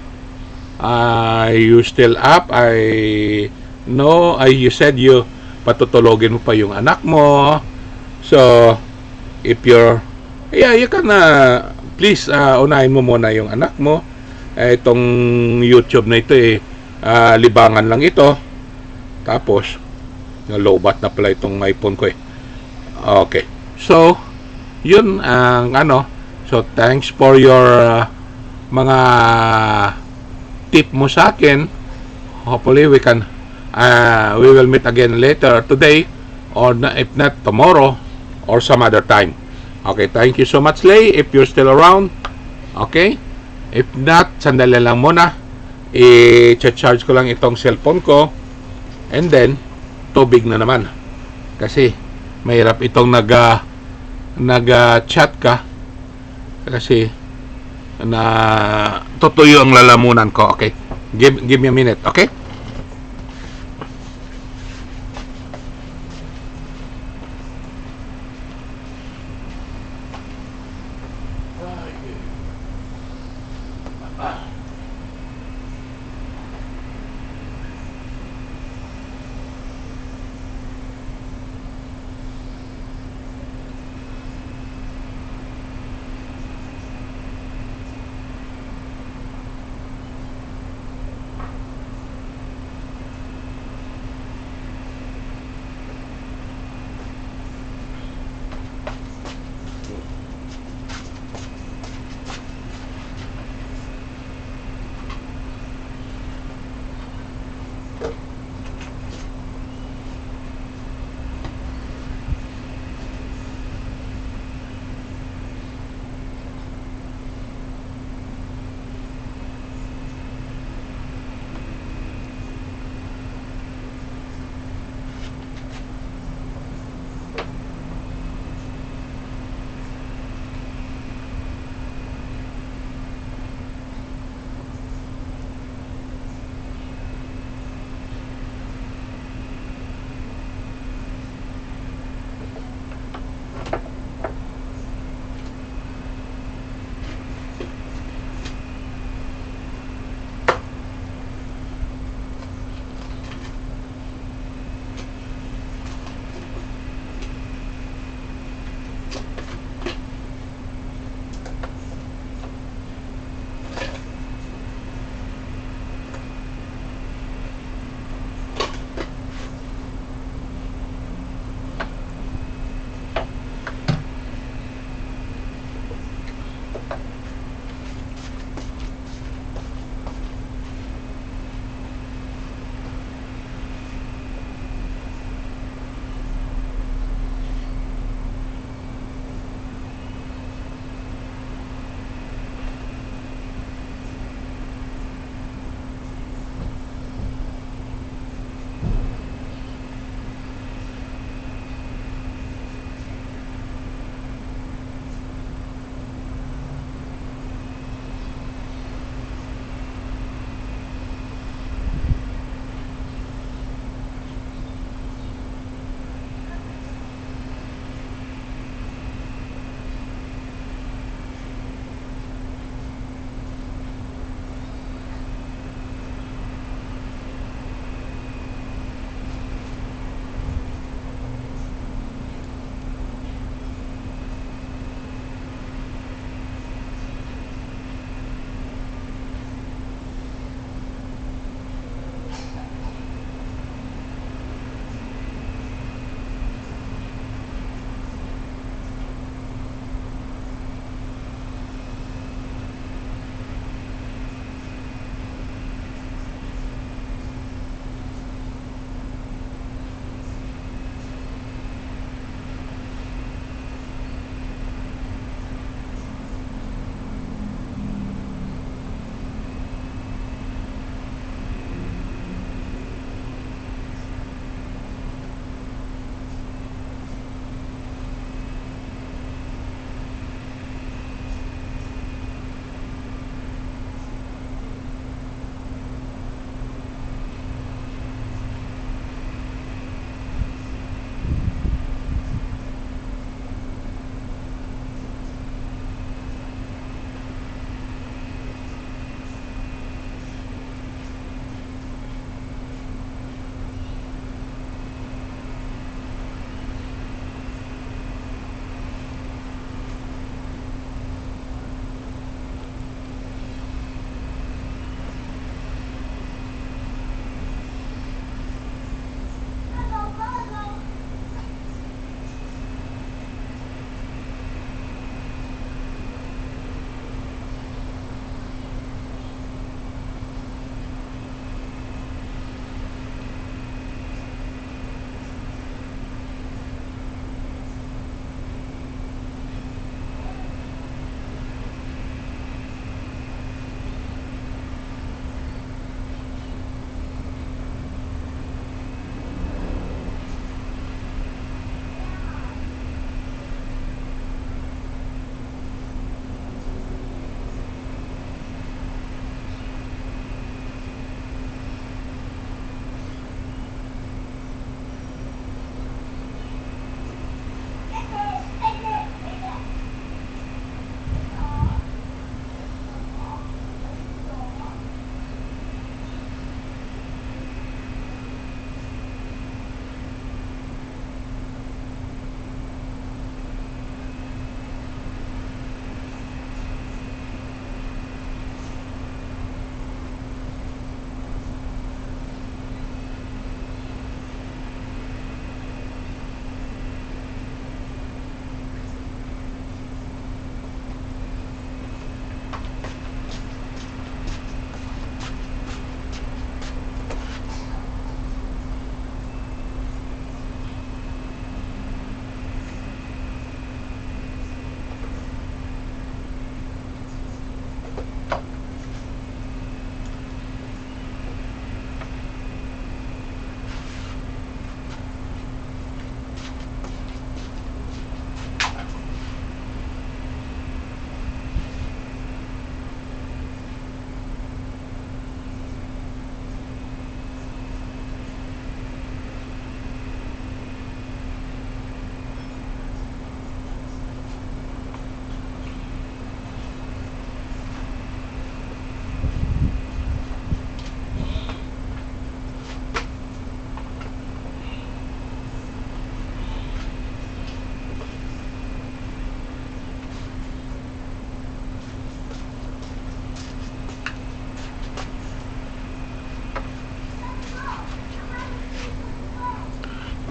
uh, you still up? I know, I, you said you patutulogin mo pa yung anak mo. So, if you're, yeah, you can, uh, please, uh, unahin mo muna yung anak mo. Eh, itong YouTube na ito, eh, uh, libangan lang ito. Tapos, nalobat na pala itong iPhone ko eh. Okay. So, yun ang ano. So, thanks for your uh, mga tip mo sa akin. Hopefully, we can, uh, we will meet again later today or na, if not tomorrow or some other time. Okay, thank you so much, Lay, if you're still around. Okay? If not, sandali lang muna. I-charge ko lang itong cellphone ko. And then, tubig na naman. Kasi, mahirap itong nag, ah, nag, ah, chat ka. Kasi, na tutuyo ang lalamunan ko. Okay? Give, give me a minute. Okay?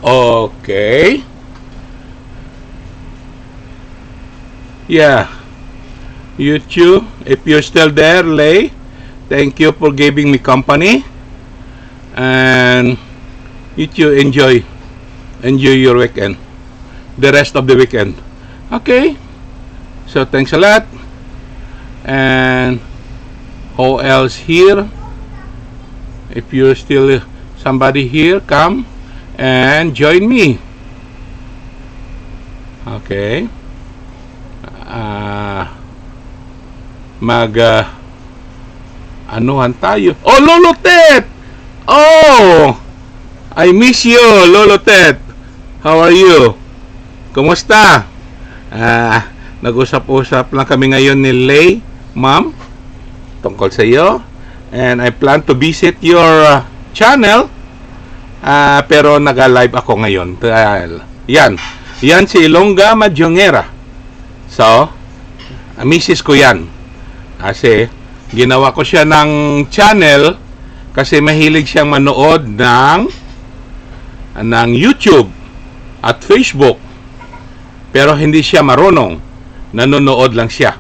Okay. Yeah. You too. If you're still there, Lay, thank you for giving me company. And you too, enjoy. Enjoy your weekend. The rest of the weekend. Okay? So, thanks a lot. And who else here? If you're still somebody here, come and join me. Okay. Ah, mag, ah, anuhan tayo. Oh, Lolo Tet! Oh! I miss you, Lolo Tet. How are you? Kumusta? Ah, nag-usap-usap lang kami ngayon ni Lay, ma'am, tungkol sa iyo. And I plan to visit your, ah, channel. Ah, pero naga-live ako ngayon. Dahil, yan. Yan si Ilongga Madiongera. So, ah, misis ko yan. Kasi, ginawa ko siya ng channel kasi mahilig siyang manood ng, ng YouTube at Facebook. Pero hindi siya marunong. Nanonood lang siya.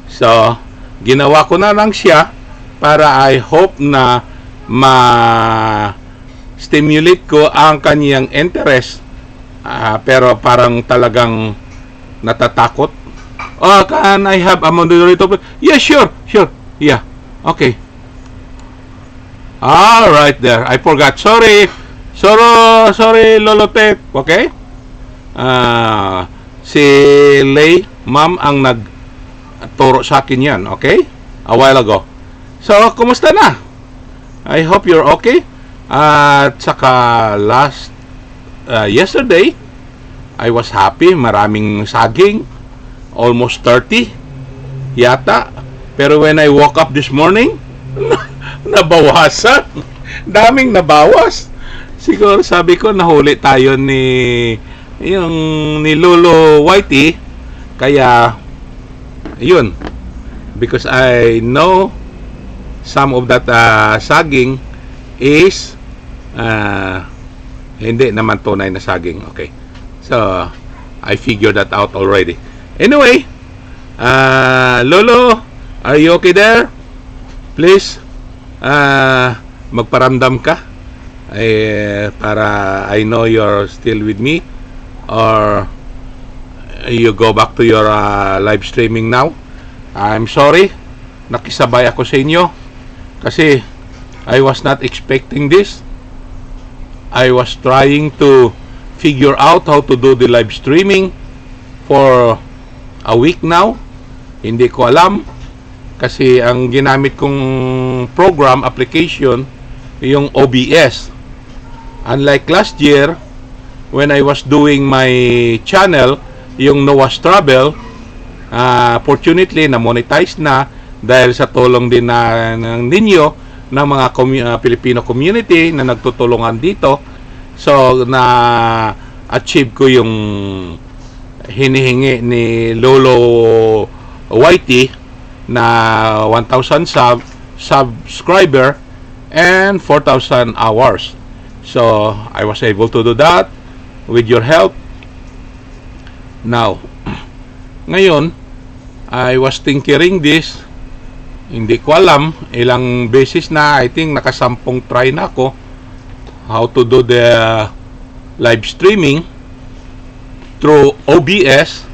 So, ginawa ko na lang siya para I hope na ma-stimulate ko ang kanyang interest. Ah, pero parang talagang natatakot. Oh, can I have a moderator, please? Yes, sure, sure. Yeah. Okay. All right there. I forgot. Sorry. Sorry, sorry, Lolo Tet. Okay? Ah, si Lay, ma'am, ang nagturo sa akin yan. Okay? A while ago. So, kumusta na? I hope you're okay. At saka last, uh, yesterday, I was happy. Maraming saging. Almost thirty yata. Pero when I woke up this morning, nabawasan. Daming nabawas. Siguro sabi ko, nahuli tayo ni, yung ni Lolo Whitey. Kaya, yun. Because I know some of that, uh, saging is, uh, hindi naman tunay na saging. Okay. So, I figured that out already. Anyway, uh, Lolo, are you okay there? Please, uh, magparamdam ka. Eh, para I know you're still with me. Or you go back to your, uh, live streaming now. I'm sorry. Nakisabay ako sa inyo kasi I was not expecting this. I was trying to figure out how to do the live streaming for a week now. Hindi ko alam kasi ang ginamit kong program, application, yung O B S. Unlike last year, when I was doing my channel, yung Noah's Travel, ah, fortunately, na-monetize na dahil sa tulong din na, ng ninyo, ng mga commu-, ah, Filipino community na nagtutulungan dito. So, na-achieve ko yung hinihingi ni Lolo Whitey na one thousand sub-, subscriber and four thousand hours. So, I was able to do that with your help. Now, ngayon, I was tinkering this. Hindi ko alam, ilang beses na, I think nakasampung try na ako how to do the live streaming through O B S.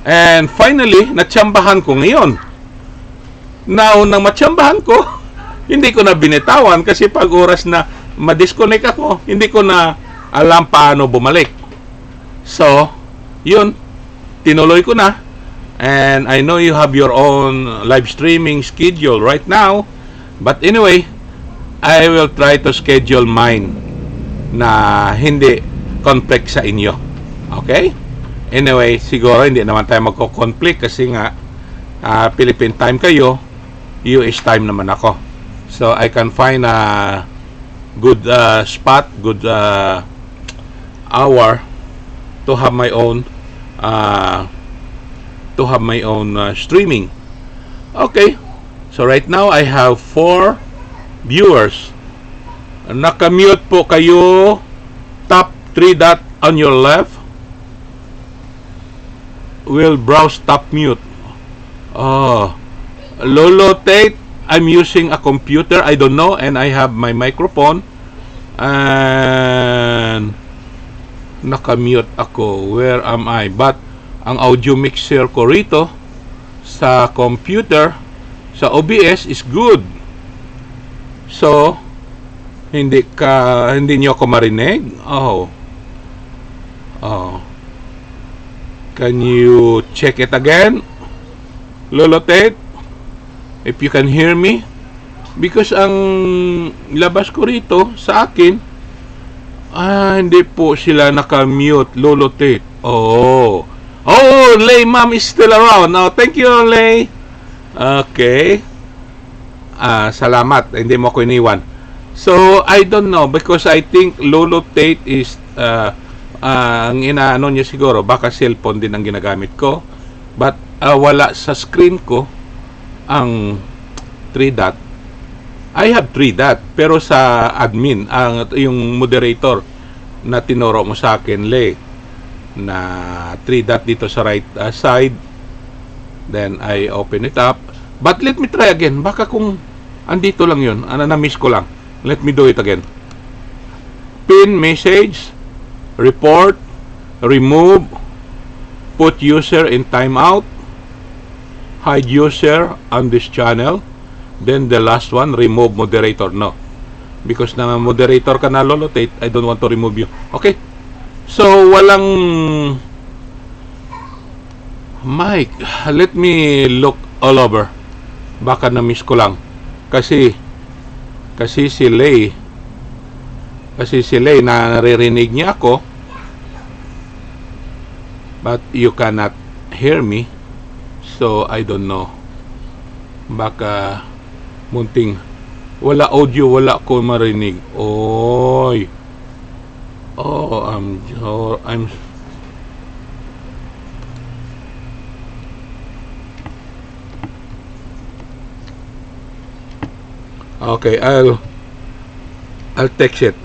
And finally, natsambahan ko ngayon. Now, nang matsambahan ko, hindi ko na binitawan kasi pag oras na ma-disconnect ako, hindi ko na alam paano bumalik. So, yun, tinuloy ko na. And I know you have your own live streaming schedule right now. But anyway, I will try to schedule mine na hindi conflict sa inyo. Okay? Anyway, siguro hindi naman tayo magko-conflict kasi nga, ah, Philippine time kayo, U S time naman ako. So, I can find a good, ah, spot, good, ah, hour to have my own, ah, to have my own, ah, streaming. Okay. So, right now, I have four viewers. Naka-mute po kayo, top three dot on your left will browse top mute. Oh, Lolo Tate, I'm using a computer. I don't know, and I have my microphone. And nakamute ako. Where am I? But ang audio mixer ko rito sa computer, sa O B S is good. So, hindi ka, hindi niyo ako marinig? Oh. Oh. Can you check it again? Lolo Tate, if you can hear me? Because ang labas ko rito, sa akin, ah, hindi po sila naka-mute, Lolo Tate. Oh. Oh, Lay Ma'am is still around. Oh, thank you, Lay. Okay. Ah, salamat. Hindi mo ako iniwan. So, I don't know because I think Lolo Tate is, ah, ah, ang inaano niya siguro, baka cellphone din ang ginagamit ko. But, ah, wala sa screen ko ang three dot. I have three dot, pero sa admin, ang, yung moderator na tinuro mo sa akin, Lay, na three dot dito sa right, ah, side. Then I open it up. But let me try again. Baka kung andito lang yun, ano, na-miss ko lang. Let me do it again. Pin message, report, remove, put user in timeout, hide user on this channel, then the last one, remove moderator. No. Because na moderator ka na, Lolo Tate, I don't want to remove you. Okay? So, walang mic. Let me look all over. Baka na-miss ko lang. Kasi, kasi si Lay, kasi si Lay, na naririnig niya ako, but you cannot hear me. So, I don't know. Baka munting wala audio, wala ko marinig. Oy. Oh, I'm, oh, I'm, okay, I'll, I'll text it.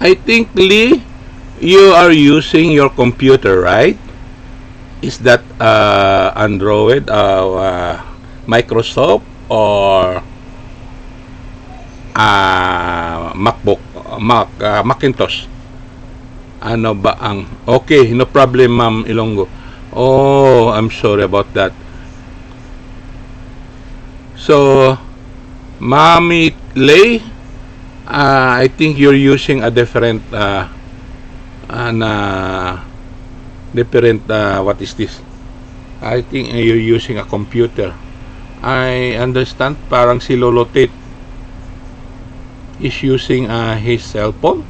I think, Lee, you are using your computer, right? Is that, uh, Android, uh, uh, Microsoft, or, uh, MacBook, Mac, uh, Macintosh? Ano ba ang, okay, no problem, Ma'am Ilonggo. Oh, I'm sorry about that. So, Mami Lay, uh, I think you're using a different, uh, an, uh, different, uh, what is this? I think you're using a computer. I understand parang si Lolo Tate is using, uh, his cell phone,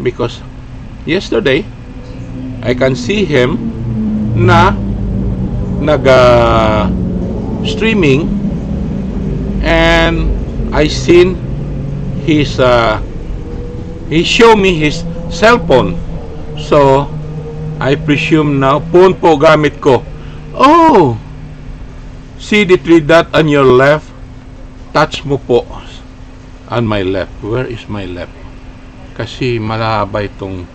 because yesterday I can see him na nag, uh, streaming, and I seen his, uh, he show me his cell phone. So, I presume na phone po gamit ko. Oh! See the three dot on your left? Touch mo po. On my left. Where is my left? Kasi malaba itong,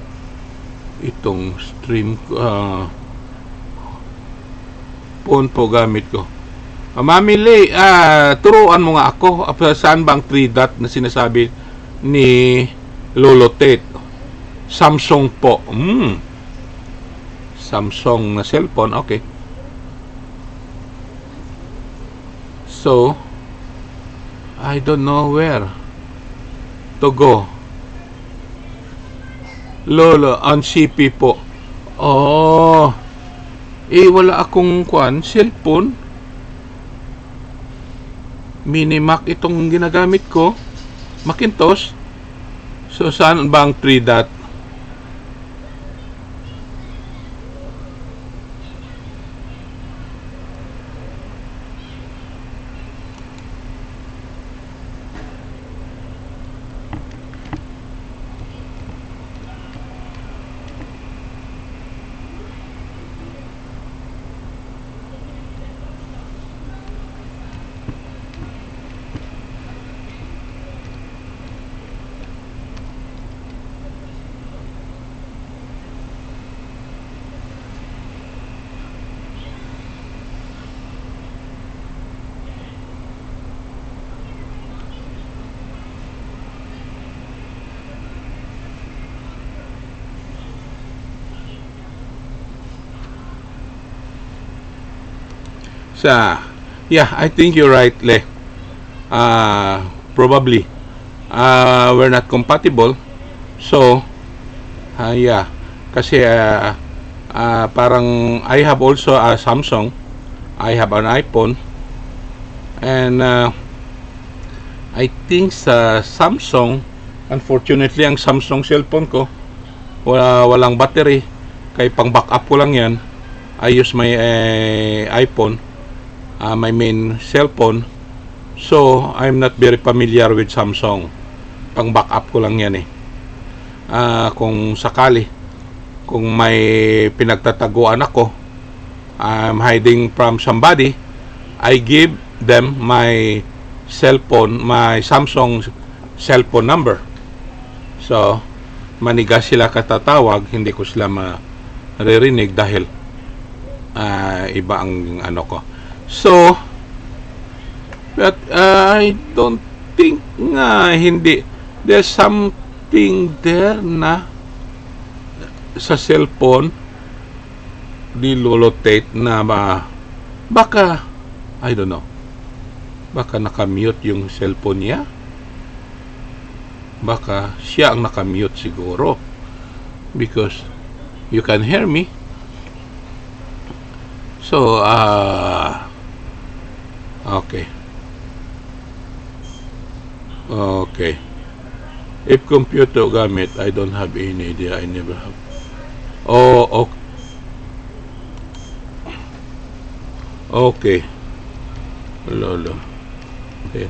itong stream ko. Ah, phone po gamit ko. Ah, Mami Lay, ah, turuan mo nga ako. Ah, saan ba ang three dot na sinasabi ni Lolo Tate? Samsung po. Hmm. Samsung na cellphone. Okay. So, I don't know where to go. Lolo, ang C P po. Oh, eh, wala akong kwan, cellphone. Minimac itong ginagamit ko. Macintosh. So, saan ba ang three dot? Sa, yeah, I think you're right, Le. Ah, probably, ah, we're not compatible. So, ah, yeah. Kasi, ah, ah, parang I have also a Samsung. I have an iPhone. And, ah, I think sa Samsung, unfortunately, ang Samsung cellphone ko, wala, walang battery. Kay pang backup ko lang yan. I use my, eh, iPhone, ah, my main cellphone. So, I'm not very familiar with Samsung. Pang backup ko lang yan eh. Ah, kung sakali, kung may pinagtataguan ako, I'm hiding from somebody, I give them my cellphone, my Samsung cellphone number. So, maniga sila katatawag, hindi ko sila maririnig dahil, ah, iba ang ano ko. So, but, ah, I don't think nga hindi. There's something there na sa cellphone ni Lolo Tate na ba, baka, I don't know, baka nakamute yung cellphone niya. Baka siya ang nakamute siguro. Because you can hear me. So, ah, okay. Okay. If computer gamit, I don't have any idea. I never have. Oh, okay. Okay. Lolo. Okay.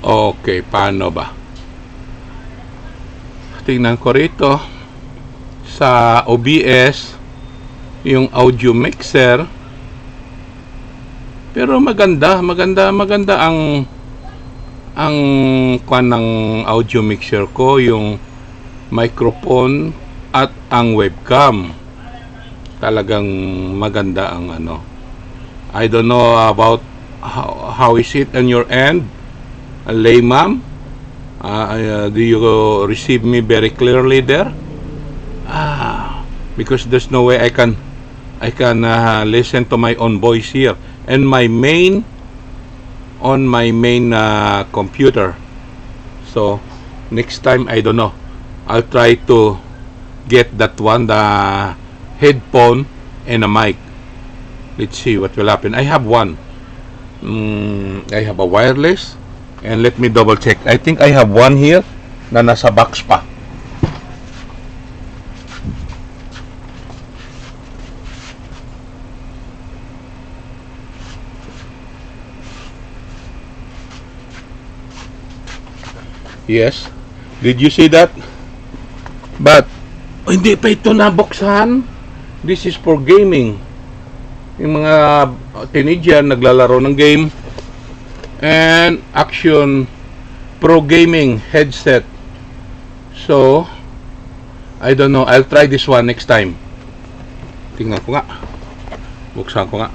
Okay, paano ba? Tingnan ko rito. sa O B S, yung audio mixer. Pero maganda, maganda, maganda ang, ang kwan ng audio mixer ko, yung microphone at ang webcam. Talagang maganda ang ano. I don't know about how, how is it on your end, Lay Ma'am. Uh, uh, do you receive me very clearly there? Ah, because there's no way I can, I can uh, listen to my own voice here. And my main, on my main uh, computer. So, next time, I don't know. I'll try to get that one, the headphone and a mic. Let's see what will happen. I have one. Mm, I have a wireless. And let me double check. I think I have one here na nasa box pa. Yes. Did you see that? But, hindi pa ito nabuksan. This is for gaming. Yung mga teenager naglalaro ng game. And Action Pro Gaming headset. So, I don't know. I'll try this one next time. Tingnan ko nga. Buksan ko nga.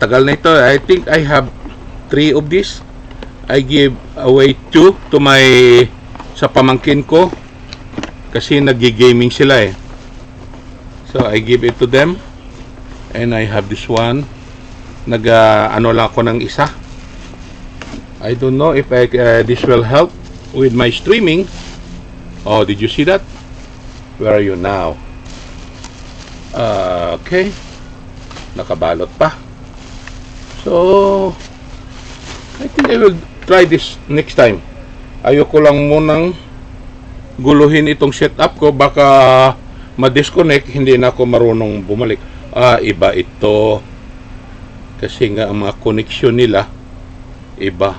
Tagal na ito. I think I have three of this. I give away two to my, sa pamangkin ko. Kasi nag-gaming sila eh. So, I give it to them. And I have this one. Nag, ah, ano lang ako ng isa. I don't know if I, uh, this will help with my streaming. Oh, did you see that? Where are you now? Uh, okay. Nakabalot pa. So, I think I will try this next time. Ayoko lang munang guluhin itong setup ko. Baka ma-disconnect, hindi na ako marunong bumalik. Ah, iba ito. Kasi nga ang mga koneksyon nila, iba.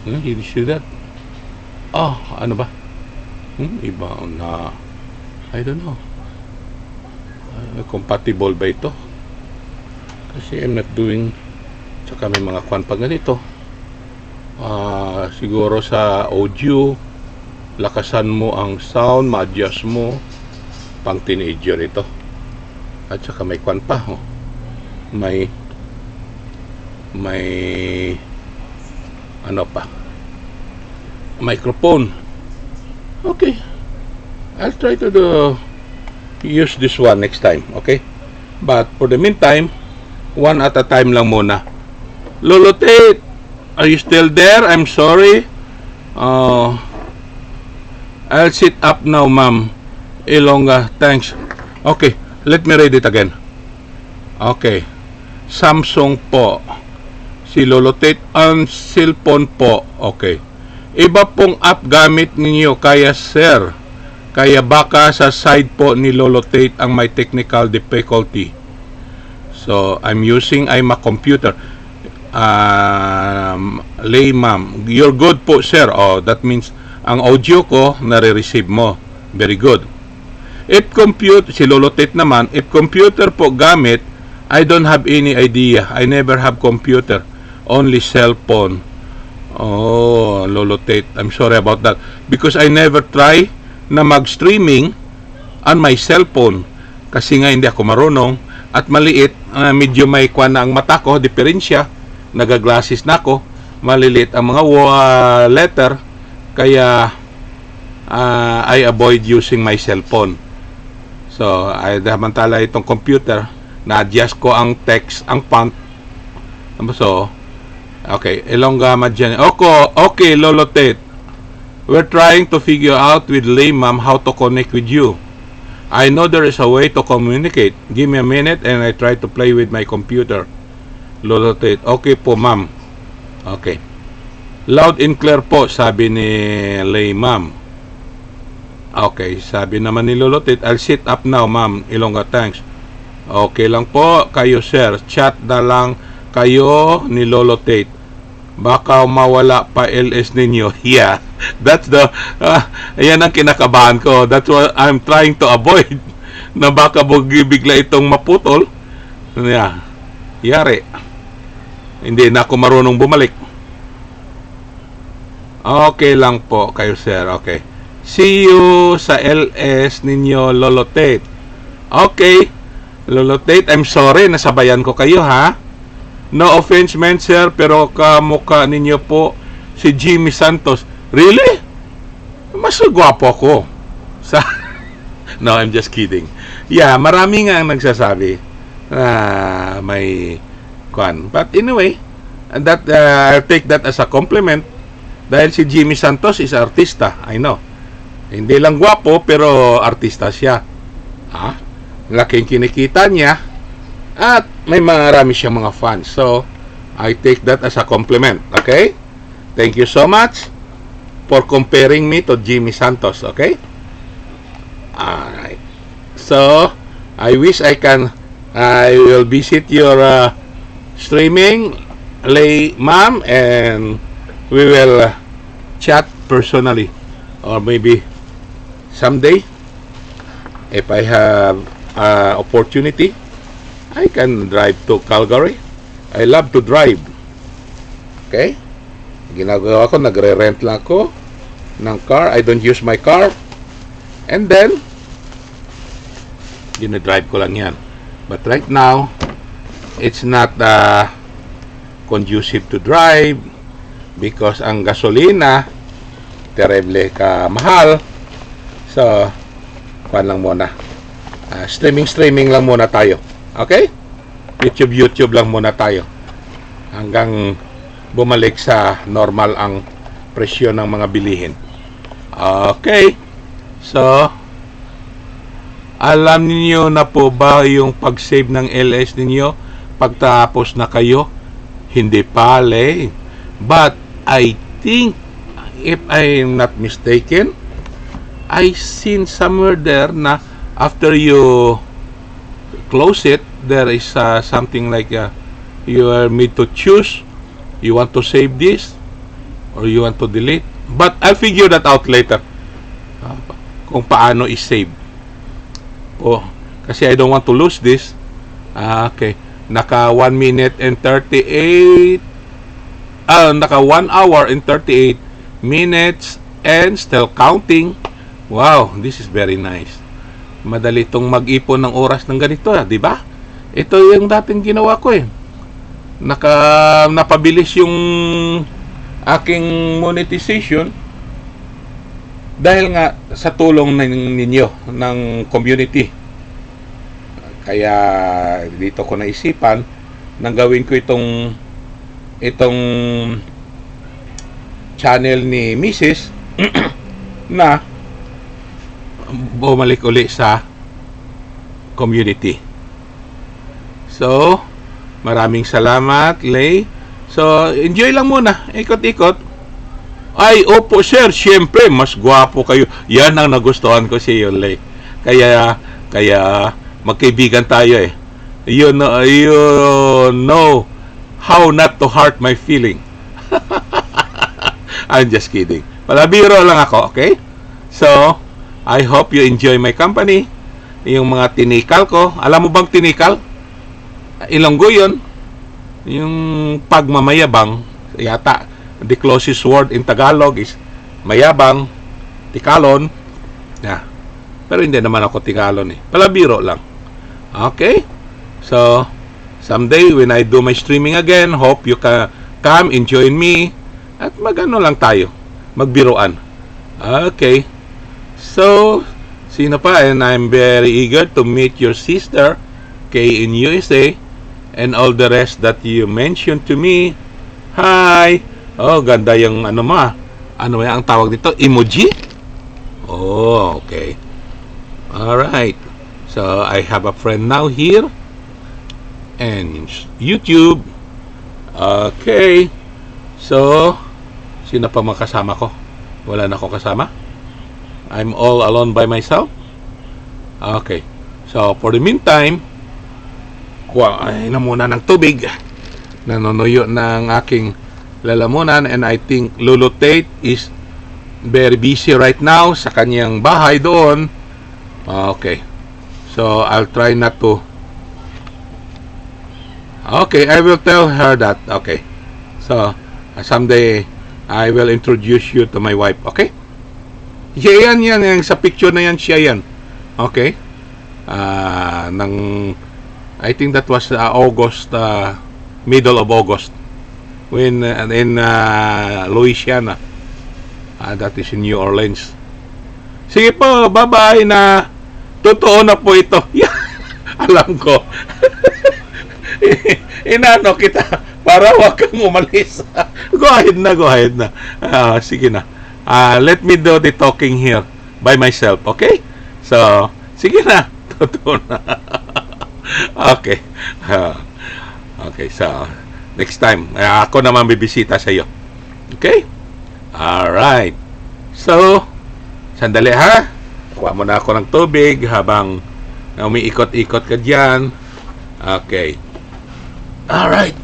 Hmm, you see that? Ah, ano ba? Hmm, iba na. I don't know. Ah, compatible ba ito? Kasi I'm not doing, tsaka may mga kwan pa ganito. Ah, siguro sa audio, lakasan mo ang sound, ma-adjust mo, pang teenager ito. At saka may kwan pa, oh. May, may, ano pa? Microphone. Okay. I'll try to do, use this one next time, okay? But for the meantime, one at a time lang muna. Lolo Tate, are you still there? I'm sorry. Uh, I'll sit up now, ma'am. Ilongga, thanks. Okay, let me read it again. Okay. Samsung po. Si Lolo Tate, ang cellphone po. Okay. Iba pong app gamit ninyo, kaya sir. Kaya baka sa side po ni Lolo Tate ang may technical difficulty. So, I'm using, I'm a computer. Um, Lay Ma'am, you're good po, sir. Oh, that means ang audio ko nare-receive mo. Very good. If computer, si Lolo Tate naman, if computer po gamit, I don't have any idea. I never have computer. Only cellphone. Oh, Lolo Tate, I'm sorry about that. Because I never try na mag-streaming on my cellphone. Kasi nga hindi ako marunong. At maliit, ah, medyo may kwan na ang mata ko, diferensya. Naga-glasses na ako. Maliliit ang mga wa-, letter. Kaya, ah, I avoid using my cellphone. So, ay, samantala itong computer, na-adjust ko ang text, ang font. So, okay, Ilongga Madyan. Oko, okay, Lolo Tate. We're trying to figure out with Lay Ma'am how to connect with you. I know there is a way to communicate. Give me a minute and I try to play with my computer. Lolo Tate, okay po, ma'am. Okay. Loud and clear po, sabi ni Lay Ma'am. Okay, sabi naman ni Lolo Tate, I'll sit up now, ma'am. Ilongga, thanks. Okay lang po kayo, sir. Chat na lang kayo ni Lolo Tate. Baka mawala pa L S ninyo. Yeah, that's the, ah, yan ang kinakabahan ko. That's what I'm trying to avoid. Na baka bug- bigla itong maputol. Yeah. Yari. Hindi na ako marunong bumalik. Okay lang po kayo, sir. Okay. See you sa L S ninyo, Lolo Tate. Okay. Lolo Tate, I'm sorry, nasabayan ko kayo, ha? No offense meant, sir, pero kamukha ninyo po si Jimmy Santos. Really? Mas gwapo ako. Sa No, I'm just kidding. Yeah, marami nga ang nagsasabi na may kwan. But anyway, and that, uh, I'll take that as a compliment dahil si Jimmy Santos is artista, I know. Hindi lang gwapo, pero artista siya. Ha? Laking kinikita niya at may marami siyang mga fans. So, I take that as a compliment, okay? Thank you so much for comparing me to Jimmy Santos, okay? Alright. So, I wish I can, I will visit your, uh, streaming, Lay Ma'am, and we will, uh, chat personally, or maybe someday, if I have, uh, opportunity, I can drive to Calgary. I love to drive. Okay? Ginagawa ko, nagre-rent lang ako ng car. I don't use my car. And then, dinadrive ko lang yan. But right now, it's not, uh, conducive to drive because ang gasolina, terrible ka mahal. So, kwan lang muna. Ah, streaming, streaming lang muna tayo. Okay? YouTube, YouTube lang muna tayo. Hanggang bumalik sa normal ang presyo ng mga bilihin. Okay. So, alam niyo na po ba yung pag-save ng L S ninyo pagtapos na kayo? Hindi pa, Lay. But I think, if I'm not mistaken, I seen somewhere there na after you close it, there is, uh, something like, uh, you are made to choose. You want to save this or you want to delete. But I'll figure that out later. Uh, kung paano i-save. Oh, kasi I don't want to lose this. Ah, okay. Naka one minute and thirty-eight, ah, naka one hour and thirty-eight minutes and still counting. Wow, this is very nice. Madali tong mag-ipon ng oras ng ganito, ah, di ba? Ito yung dating ginawa ko, eh. Naka, napabilis yung aking monetization dahil nga sa tulong nin-, ninyo, ng community. Kaya dito ko naisipan nang gawin ko itong, itong channel ni Misis na bumalik uli sa community. So, maraming salamat, Lay. So, enjoy lang muna. Ikot-ikot. Ay, opo, sir. Siyempre, mas gwapo kayo. Yan ang nagustuhan ko sa iyo, Lay. Kaya, kaya magkaibigan tayo, eh. You know, you know how not to hurt my feeling. I'm just kidding. Palabiro lang ako, okay? So, I hope you enjoy my company. Yung mga tinikal ko. Alam mo bang tinikal? Ilonggo yun. Yung pagmamayabang, yata, the closest word in Tagalog is mayabang, tikalon. Yeah. Pero hindi naman ako tikalon, eh. Palabiro lang. Okay? So, someday when I do my streaming again, hope you can come and join me. At magano lang tayo, magbiruan. Okay. So, sino pa? And I'm very eager to meet your sister, Kay in U S A, and all the rest that you mentioned to me. Hi! Oh, ganda yung ano mo, ah. Ano yan ang tawag dito? Emoji? Oh, okay. All right. So, I have a friend now here. And YouTube. Okay. So, sino pa mga kasama ko? Wala na akong kasama. I'm all alone by myself. Okay. So, for the meantime, kuha ay na muna ng tubig. Nanunuyo na ang aking lalamunan, and I think Lolo Tate is very busy right now sa kanyang bahay doon. Okay. So, I'll try not to. Okay, I will tell her that. Okay. So, uh, someday, I will introduce you to my wife. Okay? Siya yan, yan, yan. Sa picture na yan, siya yan. Okay? Ah, nang, I think that was, uh, August, uh, middle of August. When, uh, in, uh, Louisiana. Ah, that is in New Orleans. Sige po, bye-bye na. Totoo na po ito. Alam ko. Inano kita para wag kang umalis. Go ahead na, go ahead na. Ah, sige na. Ah, let me do the talking here by myself, okay? So, sige na. Totoo na. Okay. Ah, okay, so, next time, ah, ako naman bibisita sa iyo. Okay? Alright. So, sandali ha. Kuha muna ako ng tubig habang umiikot-ikot ka dyan. Okay. Alright.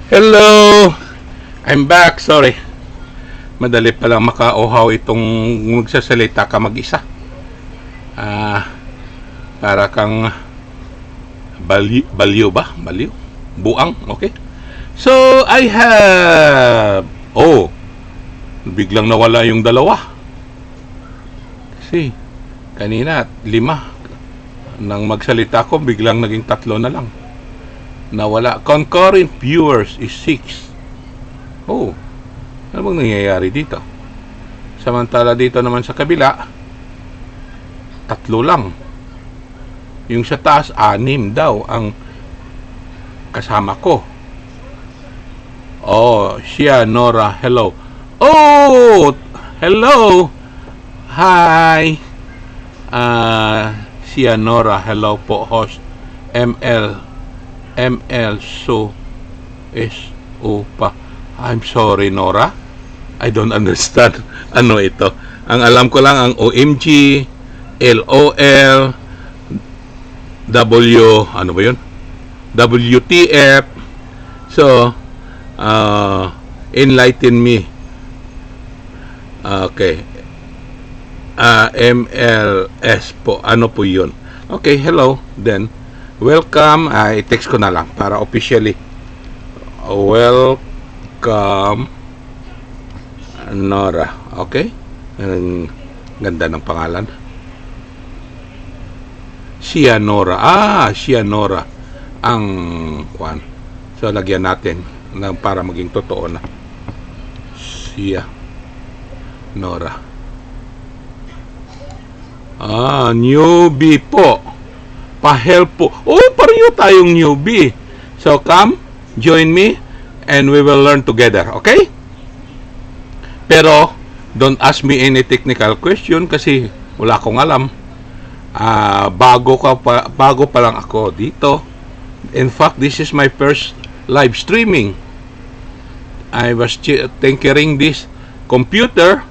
Hello! I'm back, sorry. Madali palang makauhaw itong magsasalita ka mag-isa. Ah, para kang bali-, baliw ba? Baliw? Buang, okay? So, I have, oh, biglang nawala yung dalawa. See, kanina, lima. Nang magsalita ko, biglang naging tatlo na lang. Nawala. Concurrent viewers is six. Oh, ano bang nangyayari dito? Samantala dito naman sa kabila, tatlo lang. Yung sa taas, anim daw ang kasama ko. Oh, siya, Nora, hello. Oh, hello. Hi. Ah, siya, Nora, hello po, host. M L, M L, so, S O pa. I'm sorry, Nora. I don't understand. Ano ito? Ang alam ko lang, ang O M G, L O L, W, ano ba yun? W T F. So, uh, enlighten me. Okay. Ah, M L S po. Ano po yun? Okay, hello. Then, welcome. Ah, i-text ko na lang para officially. Welcome, Nora. Okay? Ang ganda ng pangalan. Sianora. Ah, Sianora. Ang, kwan. So, lagyan natin ng para maging totoo na. Sianora. Ah, newbie po. Pa-help po. Oh, pareho tayong newbie. So, come, join me, and we will learn together. Okay? Pero, don't ask me any technical question kasi wala akong alam. Ah, bago ka pa, bago pa lang ako dito. In fact, this is my first live streaming. I was chi-, tinkering this computer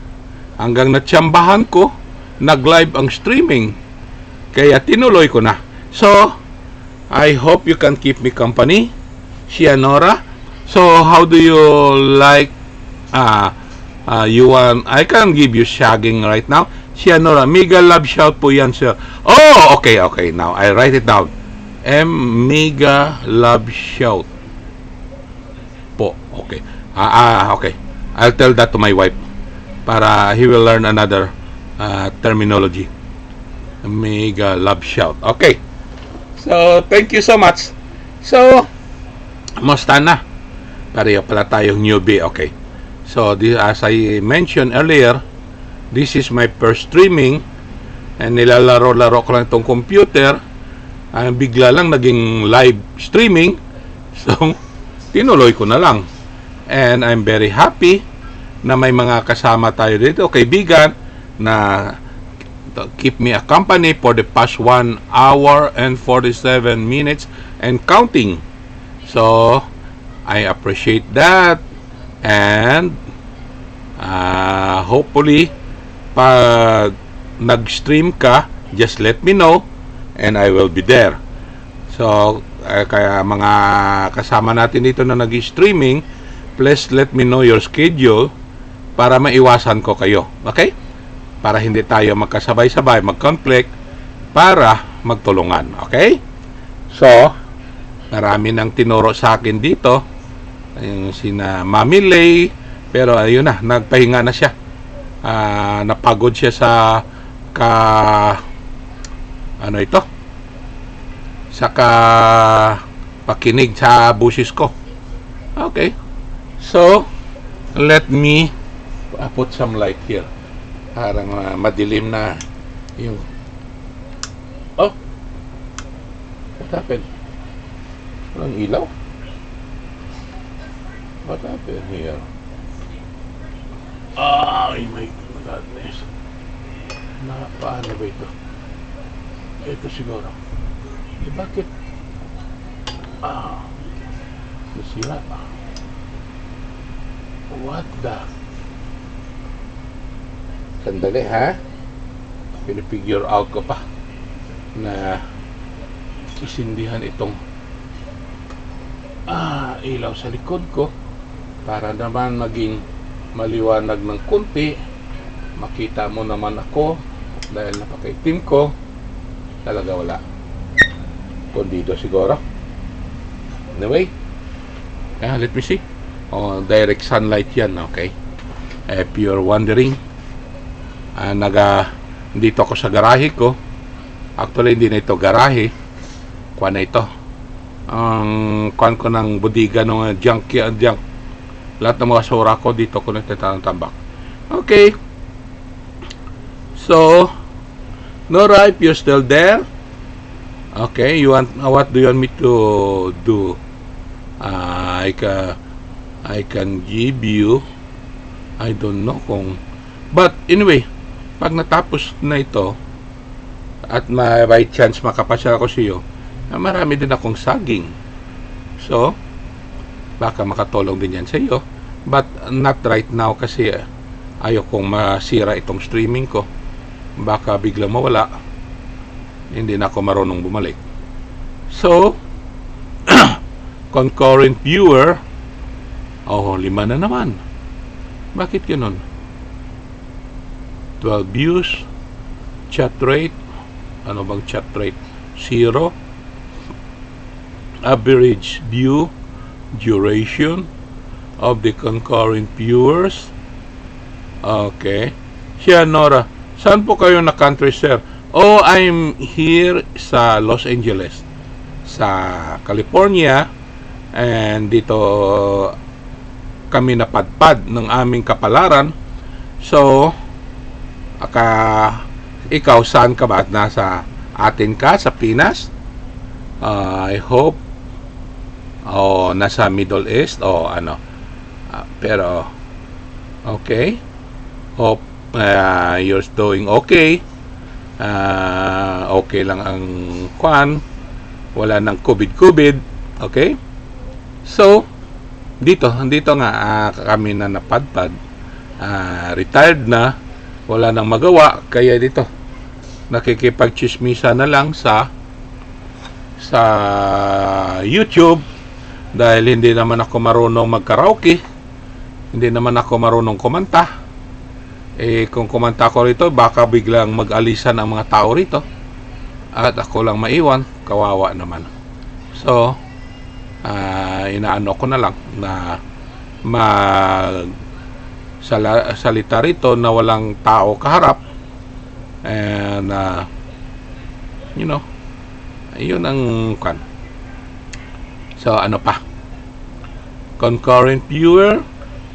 hanggang natsambahan ko, nag-live ang streaming. Kaya tinuloy ko na. So, I hope you can keep me company, Sianora. So, how do you like, ah, ah, you want, I can give you shagging right now. Sianora, mega love shout po yan, sir. Oh, okay, okay. Now, I write it down. M mega love shout po. Okay. Ah, ah, okay. I'll tell that to my wife para he will learn another, ah, terminology. Mega love shout. Okay. So, thank you so much. So, musta na? Pareho pala tayong newbie. Okay. So, di, as I mentioned earlier, this is my first streaming. And nilalaro-laro ko lang itong computer. Ah, bigla lang naging live streaming. So, tinuloy ko na lang. And I'm very happy na may mga kasama tayo dito, kaibigan, na to keep me a company for the past one hour and forty-seven minutes and counting. So, I appreciate that. And, ah, hopefully, pag nag-stream ka, just let me know and I will be there. So, eh, kaya mga kasama natin dito na nag-streaming, please let me know your schedule para maiwasan ko kayo. Okay? Para hindi tayo magkasabay-sabay, mag-conflict, para magtulungan. Okay? So, marami nang tinuro sa akin dito. Yung sina Mami Lay, pero ayun na, nagpahinga na siya. Ah, napagod siya sa ka, ano ito? Sa ka pakinig sa busis ko. Okay. So, let me, uh, put some light here. Parang, uh, madilim na yung, oh! What happened? Walang ilaw? What happened here? Ay, my goodness. Na, paano ba ito? Ito siguro. Eh, bakit? Ah, nasira. What the? Sandali, ha? Pinifigure out ko pa na isindihan itong, ah, ilaw sa likod ko para naman maging maliwanag ng kunti. Makita mo naman ako dahil napakaitim ko. Talaga wala. Kundido siguro. Anyway, ah, let me see. Oh, direct sunlight yan, okay. If you're wondering, ah, naga, dito ako sa garahe ko. Actually, hindi na ito garahe. Kuan na ito. Ang kuan ko ng bodega ng mga junk, junk. Lahat ng mga basura ko, dito ko nagtatambak. Okay. So, Nora, if you're still there, okay, you want, uh, what do you want me to do? Uh, I ca-, I can give you, I don't know kung, but anyway, pag natapos na ito, at may, by chance makapasyal ako sa iyo, ah, marami din akong saging. So, baka makatulong din yan sa iyo. But not right now kasi, ah, ayokong masira itong streaming ko. Baka biglang mawala. Hindi na ako marunong bumalik. So, concurrent viewer, oh, lima na naman. Bakit ganun? Twelve views, chat rate, ano bang chat rate? Zero. Average view, duration of the concurrent viewers. Okay. Siya, Nora, saan po kayo na country, sir? Oh, I'm here sa Los Angeles, sa California, and dito kami napadpad ng aming kapalaran. So, aka, ikaw, saan ka ba? Nasa atin ka, sa Pinas? Ah, I hope, oh, nasa Middle East, o ano. Ah, pero, okay. Hope, ah, you're doing okay. Ah, okay lang ang kwan. Wala nang covid-covid. Okay? So, dito, dito nga, ah, kami na napadpad. Ah, retired na. Wala nang magawa. Kaya dito, nakikipagtsismisa na lang sa, sa YouTube dahil hindi naman ako marunong mag-karaoke. Hindi naman ako marunong kumanta. Eh, kung kumanta ko rito, baka biglang mag-alisan ang mga tao rito. At ako lang maiwan, kawawa naman. So, ah, inaano ko na lang na mag sala- salita rito na walang tao kaharap. And, ah, you know, yun ang kan. So, ano pa? Concurrent viewer?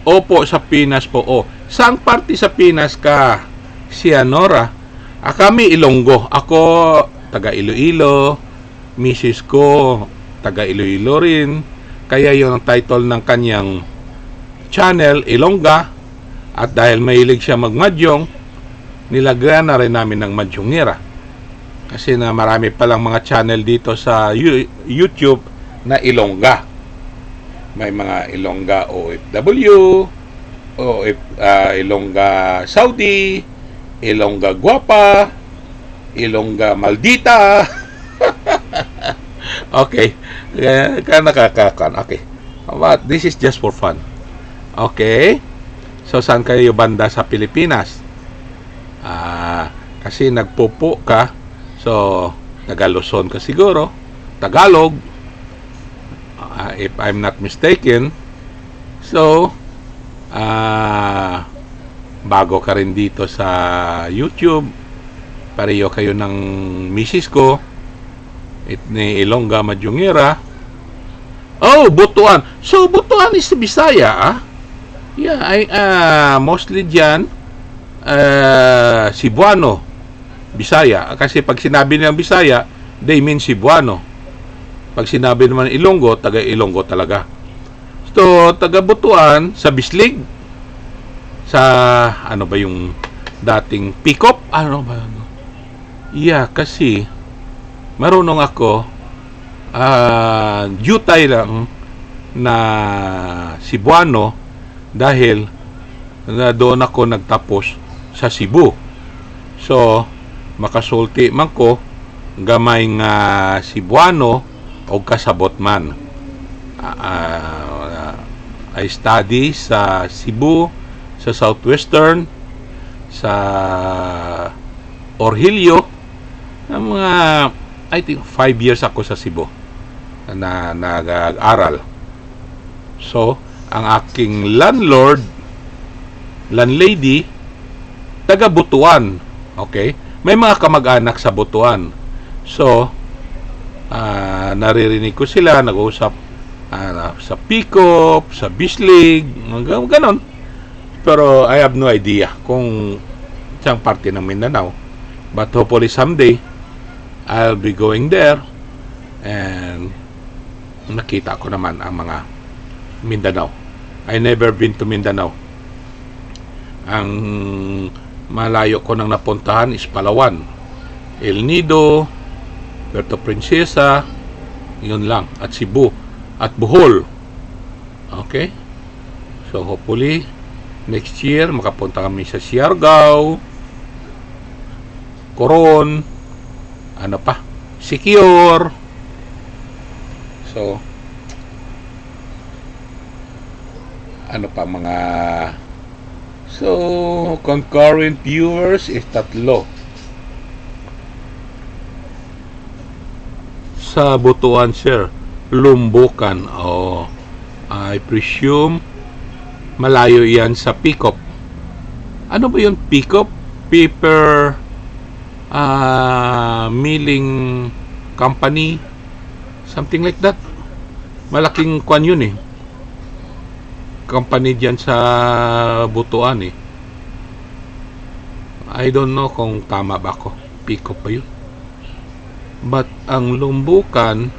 Opo, sa Pinas po. Oh, saang parte sa Pinas ka, Sianora? Ah, kami Ilonggo. Ako, taga Iloilo. Misis ko, taga Iloilo rin. Kaya yun ang title ng kanyang channel, Ilongga. At dahil mahilig siya magmadyong, nilagyan na rin namin ng madyongera. Kasi na marami palang mga channel dito sa You- YouTube na Ilongga. May mga Ilongga O F W, O F, ah, Ilongga Saudi, Ilongga Guapa, Ilongga Maldita. Okay. Kaya ka nakakakan. Okay. But this is just for fun. Okay. So, saan kayo banda sa Pilipinas? Ah, kasi nagpupo ka. So, taga Luzon ka siguro. Tagalog. Ah, if I'm not mistaken. So, ah, bago ka rin dito sa YouTube. Pareho kayo ng misis ko. It ni Ilongga Madyongera. Oh, Butuan. So, Butuan is Bisaya, ah? Yeah, I, ah, mostly dyan, ah, Cebuano, Bisaya. Kasi pag sinabi nilang Bisaya, they mean Cebuano. Pag sinabi naman Ilonggo, taga Ilonggo talaga. So, taga Butuan, sa Bislig, sa, ano ba yung dating Picop? Ano ba yun? Yeah, kasi marunong ako, ah, diutay lang na Cebuano dahil na doon ako nagtapos sa Cebu. So, makasulti man ko gamay nga Cebuano o kasabot man. Ah, ah, I study sa Cebu, sa Southwestern, sa Orgillo, ang mga, I think, five years ako sa Cebu na nag-aral. So, ang aking landlord, landlady, taga Butuan. Okay? May mga kamag-anak sa Butuan. So, ah, naririnig ko sila nag-uusap, ah, sa Picop, sa Bislig, mga ganon. Pero I have no idea kung saan parte ng Mindanao. But hopefully someday, I'll be going there and nakita ko naman ang mga Mindanao. I never been to Mindanao. Ang malayo ko nang napuntahan is Palawan, El Nido, Puerto Princesa, yun lang, at Cebu, at Bohol. Okay? So, hopefully, next year, makapunta kami sa Siargao, Coron, ano pa, Siquijor. So, ano pa, mga, so, concurrent viewers is tatlo. Sa Butuan, sir, Lumbukan. Oh, I presume malayo yan sa Picop. Ano ba yung Picop? Paper, ah, milling company, something like that. Malaking kwan yun eh. Company dyan sa Butuan eh. I don't know kung tama ba ako. Pick up ba yun? But ang Lumbukan,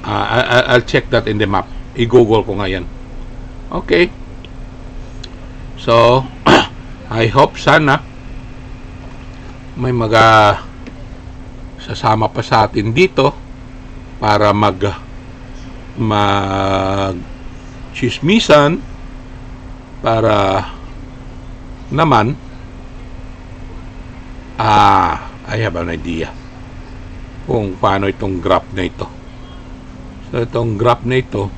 ah, I- I- I'll check that in the map. I-Google ko nga yan. Okay. So, I hope sana may maga sasama pa sa atin dito para mag mag chismisan para naman, ah, I have an idea kung paano itong graph na ito. So, itong graph na ito,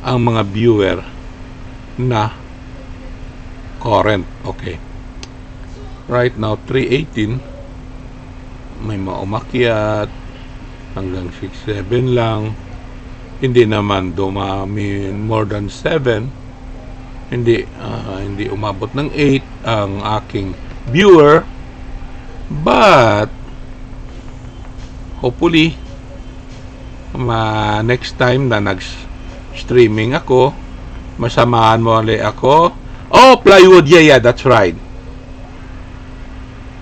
ang mga viewer na current. Okay. Right now, three eighteen. May maumakyat hanggang six seven lang. Hindi naman dumami more than seven. Hindi, ah, hindi umabot ng eight ang aking viewer. But, hopefully, ma next time na nag-streaming ako, masamahan mo ulit ako. Oh, plywood. Yeah, yeah, that's right.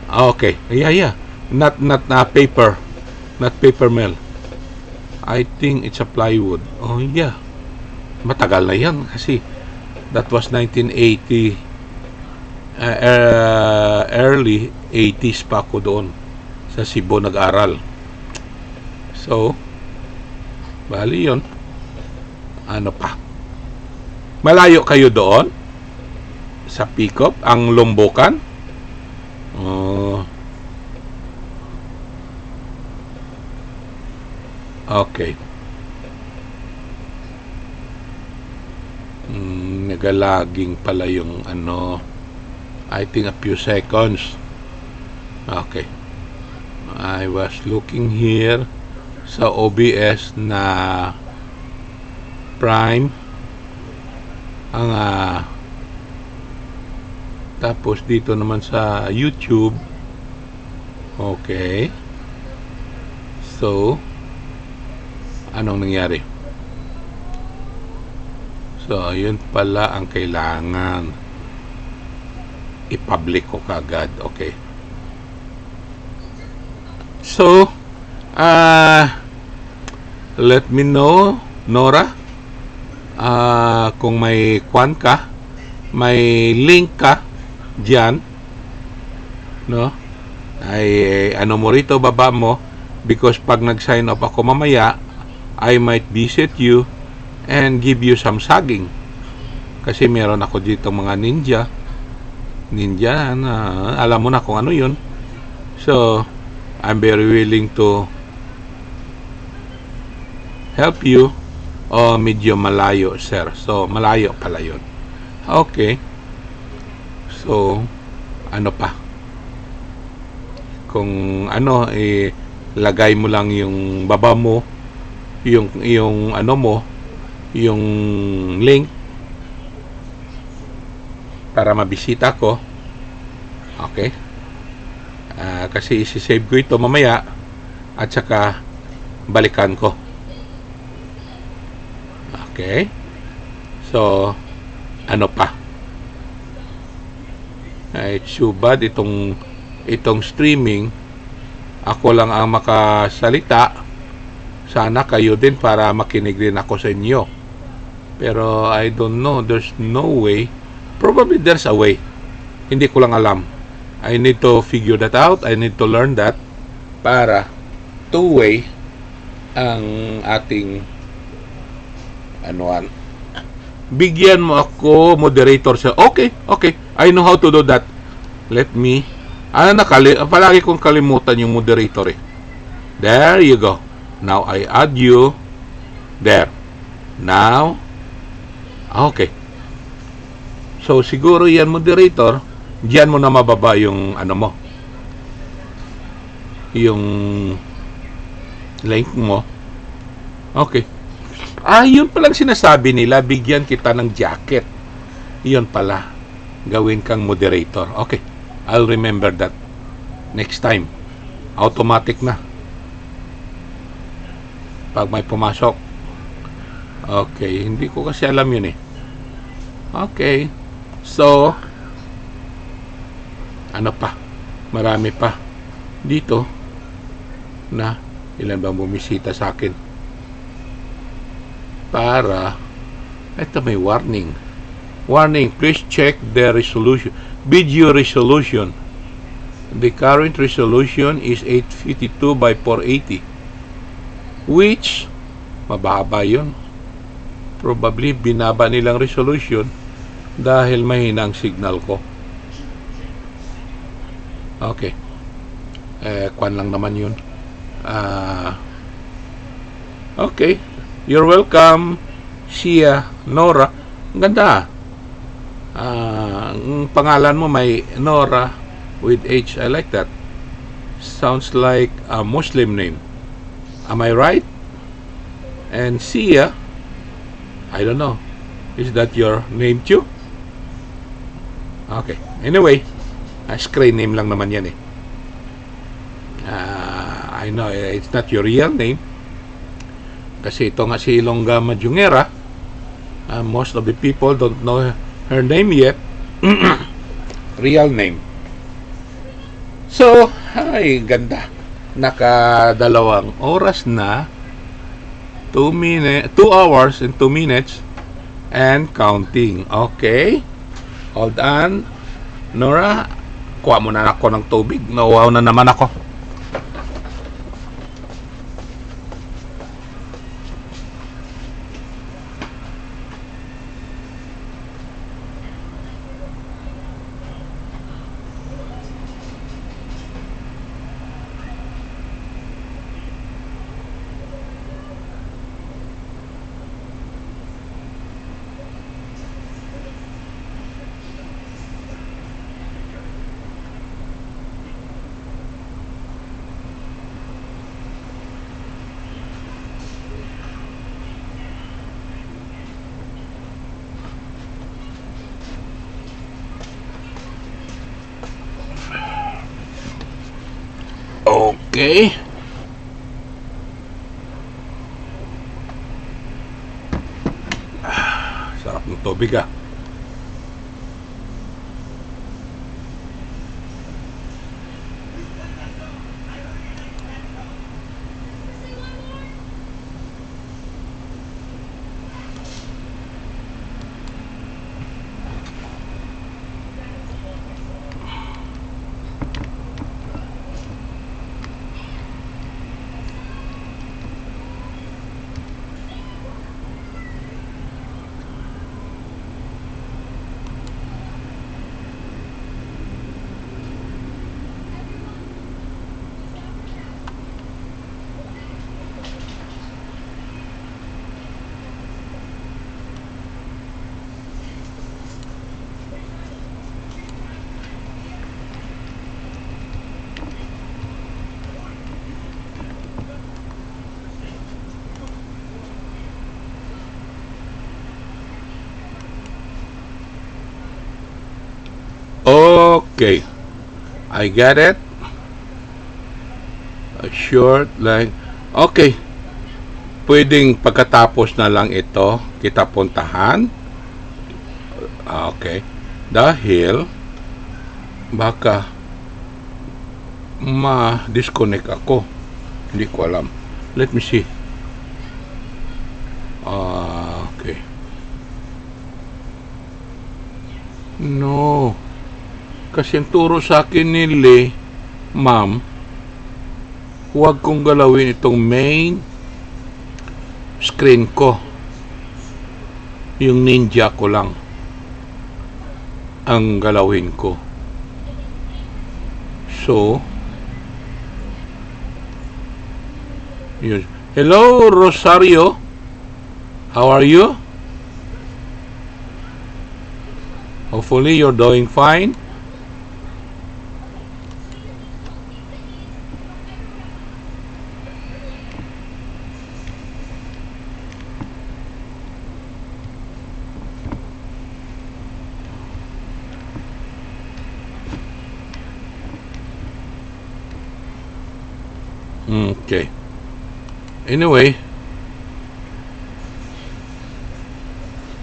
Okay. Yeah, yeah. Not, not, uh, paper. Not paper mill. I think it's a plywood. Oh, yeah. Matagal na yan kasi that was nineteen eighty, uh, uh, early eighties pa ako doon sa Cebu nag-aral. So, bali yun. Ano pa? Malayo kayo doon? Sa pick up? Ang Lumbukan? Oh. Okay. Mm, nagalaging pala yung ano, I think a few seconds. Okay. I was looking here sa O B S na Prime. Ang, ah, tapos dito naman sa YouTube. Okay. So, anong nangyari? So, yun pala ang kailangan. I-public ko kagad. Okay. So, ah, let me know, Nora, ah, kung may kwan ka, may link ka dyan, no? Ay, ano mo rito, baba mo, because pag nag-sign up ako mamaya, I might visit you and give you some saging. Kasi meron ako dito mga ninja. Ninja, na, alam mo na kung ano yun. So, I'm very willing to help you. Oh, medyo malayo, sir. So, malayo pala yun. Okay. So, ano pa? Kung ano, ilagay mo lang yung baba mo, yung, yung ano mo, yung link para mabisita ko. Okay? Ah, kasi isi-save ko ito mamaya at saka balikan ko. Okay? So, ano pa? Ay, too bad itong, itong streaming. Ako lang ang makasalita. Sana kayo din para makinig din ako sa inyo. Pero I don't know. There's no way. Probably there's a way. Hindi ko lang alam. I need to figure that out. I need to learn that para two-way ang ating anuan. Bigyan mo ako moderator, sir. Okay, okay. I know how to do that. Let me, ano, nakali, palagi kong kalimutan yung moderator eh. There you go. Now I add you. There. Now, okay. So, siguro yan, moderator, diyan mo na mababa yung ano mo. Yung link mo. Okay. Ah, yun palang sinasabi nila, bigyan kita ng jacket. Yun pala. Gawin kang moderator. Okay. I'll remember that. Next time, automatic na pag may pumasok. Okay, hindi ko kasi alam yun eh. Okay. So, ano pa? Marami pa dito na ilan bang bumisita sa akin para, ito may warning. Warning, please check the resolution, video resolution. The current resolution is eight fifty-two by four eighty, which mababa yun. Probably binaba nilang resolution dahil mahina ang signal ko. Okay. Eh, kwan lang naman yun. Ah, okay. You're welcome, Sia Nora. Ang ganda. Ah, ang pangalan mo may Nora with H. I like that. Sounds like a Muslim name. Am I right? And Sia, I don't know. Is that your name too? Okay. Anyway, ah, screen name lang naman yan eh. Ah, I know, eh, it's not your real name. Kasi ito nga si Ilongga Majungera, ah, most of the people don't know her name yet. Real name. So, ay, ganda. Nakadalawang oras na. Two minute, two hours and two minutes and counting. Okay. Hold on. Nora, kuha mo na ako ng tubig. Nauhaw na naman ako. Okay. Ah, sarap ng tubig, ah. Okay. I get it. A short line. Okay. Pwedeng pagkatapos na lang ito kita puntahan. Okay. Dahil baka ma-disconnect ako. Hindi ko alam. Let me see. Ah, okay. No. Kasi ang turo sa akin ni Lee, ma'am, huwag kong galawin itong main screen ko. Yung Ninja ko lang ang galawin ko. So, yun. Hello, Rosario. How are you? Hopefully, you're doing fine. Okay. Anyway.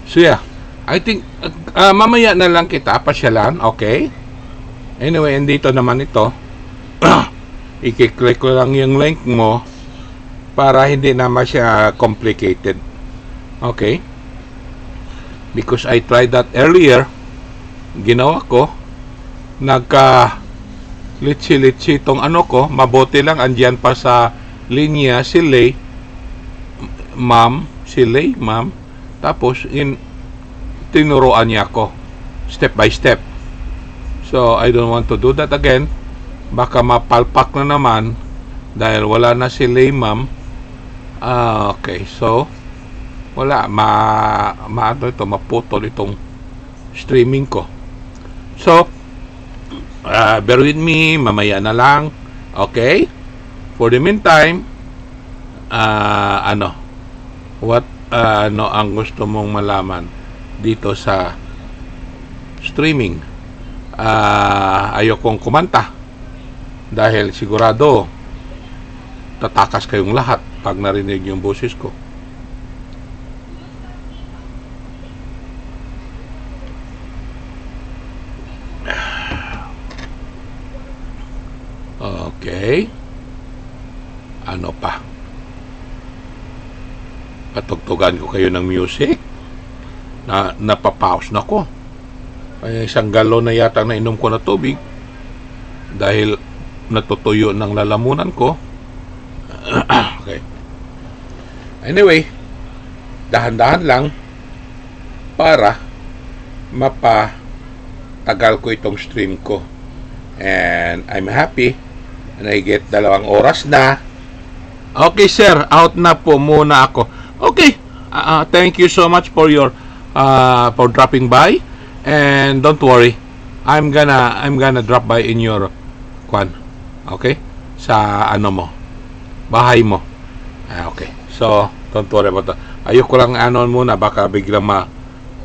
So yeah, I think, uh, mamaya na lang kita pasyalan, okay? Anyway, andito naman ito. I-click ko lang yung link mo para hindi na masya complicated. Okay? Because I tried that earlier. Ginawa ko, nagka litsi-litsi tong ano ko, mabuti lang andyan pa sa linya si Lay, ma'am, si Lay, ma'am. Tapos, in, tinuruan niya ako, step by step. So, I don't want to do that again. Baka mapalpak na naman dahil wala na si Lay, ma'am. Ah, okay, so, wala, ma, ma, ano ito, maputol itong streaming ko. So, ah, bear with me, mamaya na lang. Okay? For the meantime, ah, ano, what, ah, ano ang gusto mong malaman dito sa streaming? Ah, ayokong kumanta dahil sigurado tatakas kayong lahat pag narinig yung boses ko. Okay. Ano pa? Patugtugan ko kayo ng music. Na, napapause na ko. Ay, isang galon na yata na inom ko na tubig dahil natutuyo ng lalamunan ko. Okay. Anyway, dahan-dahan lang para mapatagal ko itong stream ko. And I'm happy na higit dalawang oras na. Okay, sir, out na po muna ako. Okay, ah, ah, thank you so much for your, ah, for dropping by. And don't worry, I'm gonna, I'm gonna drop by in your, kwan, okay? Sa ano mo, bahay mo. Ah, okay. So, don't worry about that. Ayoko lang ano muna, baka biglang ma-,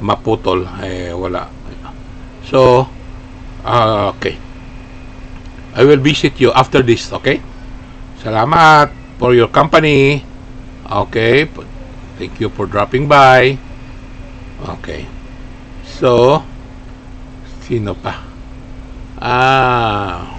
maputol. Eh, wala. So, ah, okay. I will visit you after this, okay? Salamat for your company. Okay. Thank you for dropping by. Okay. So, sino pa? Ah,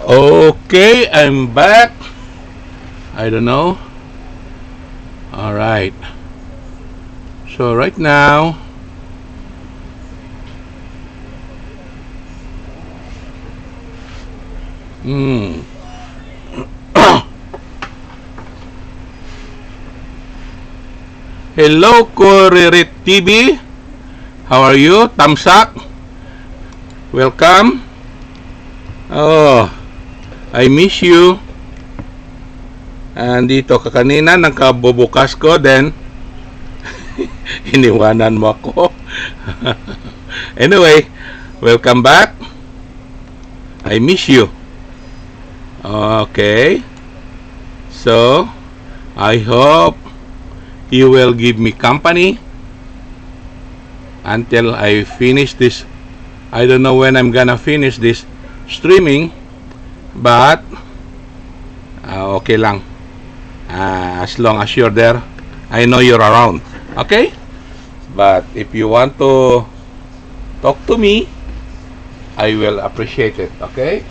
Okay, I'm back. I don't know. All right. So right now, hmm. Hello, Koririt T V. How are you? Tamsak? Welcome. Oh, I miss you. Andito ka kanina, nagkabubukas ko, then iniwanan mo ako. Anyway, welcome back. I miss you. Okay. So, I hope you will give me company until I finish this. I don't know when I'm gonna finish this streaming, but, ah, okay lang. Ah, as long as you're there, I know you're around. Okay? But if you want to talk to me, I will appreciate it. Okay?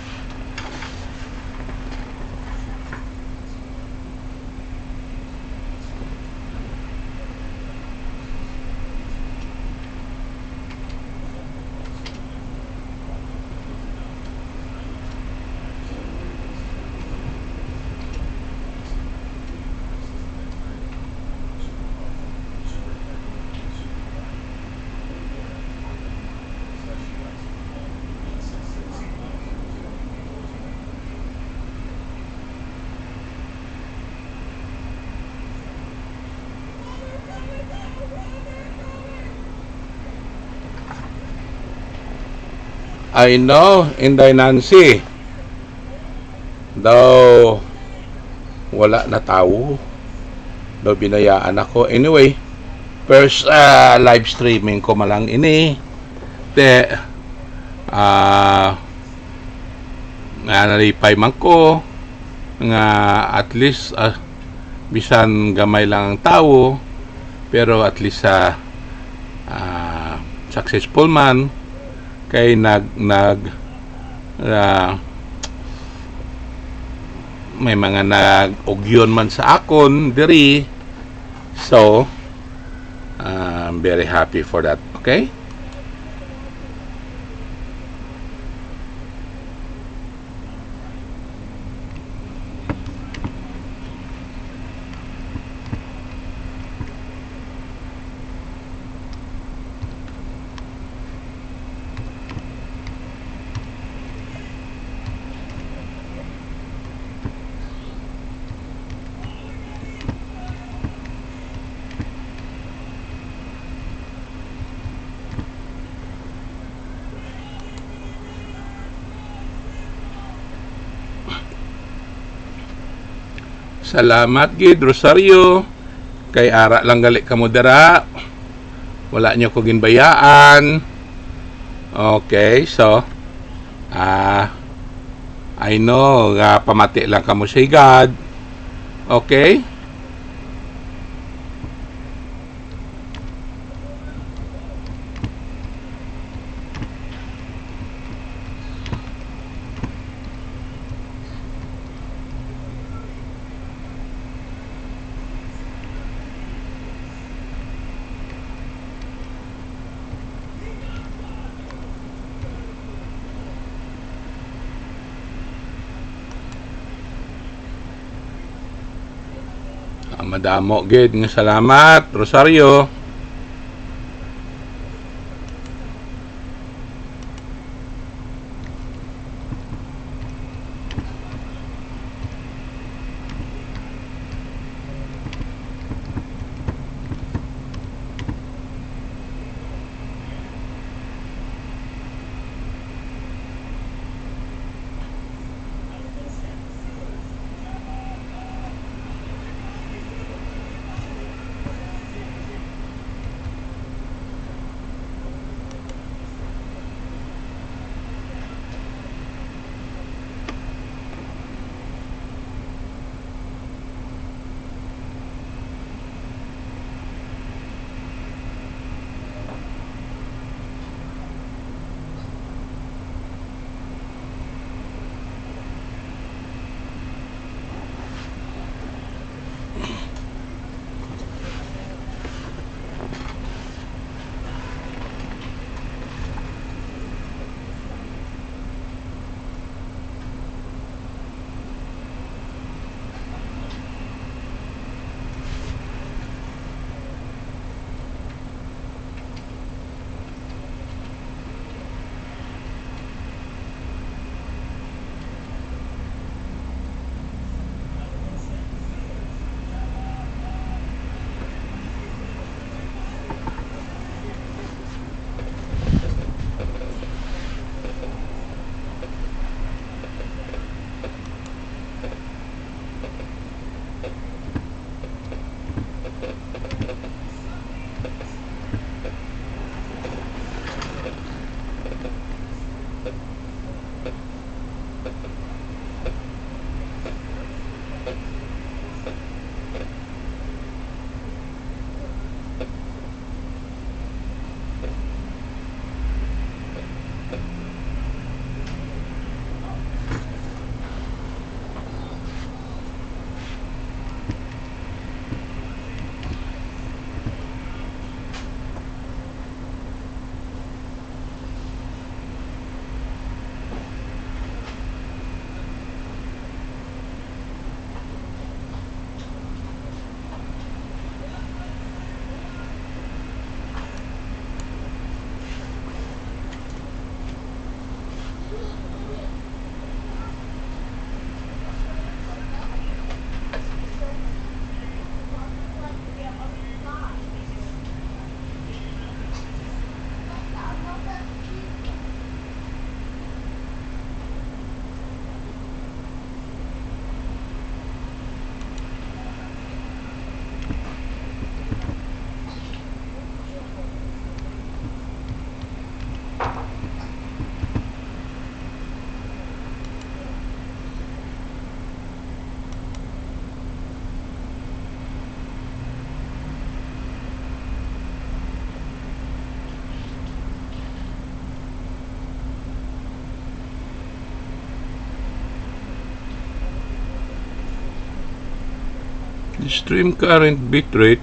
I know, Inday Nancy. Daw wala na tawo. Daw binayaan ako. Anyway, first, ah, live streaming ko malang ini. Te, ah, nga nalipay man ko nga at least, ah, bisan gamay lang ang tawo, pero at least, ah, ah, successful man kay nag, nag, ah, may mga nag-ugyon man sa akon diri. So, ah, I'm very happy for that. Okay? Salamat gid, Rosario. Kay ara lang gali kamo dira. Wala niyo ko ginbayaan. Okay, so, ah, I know nga pamati lang kamo sa higad. Okay? Ah, madamo gid nga salamat, Rosario. Stream current bitrate.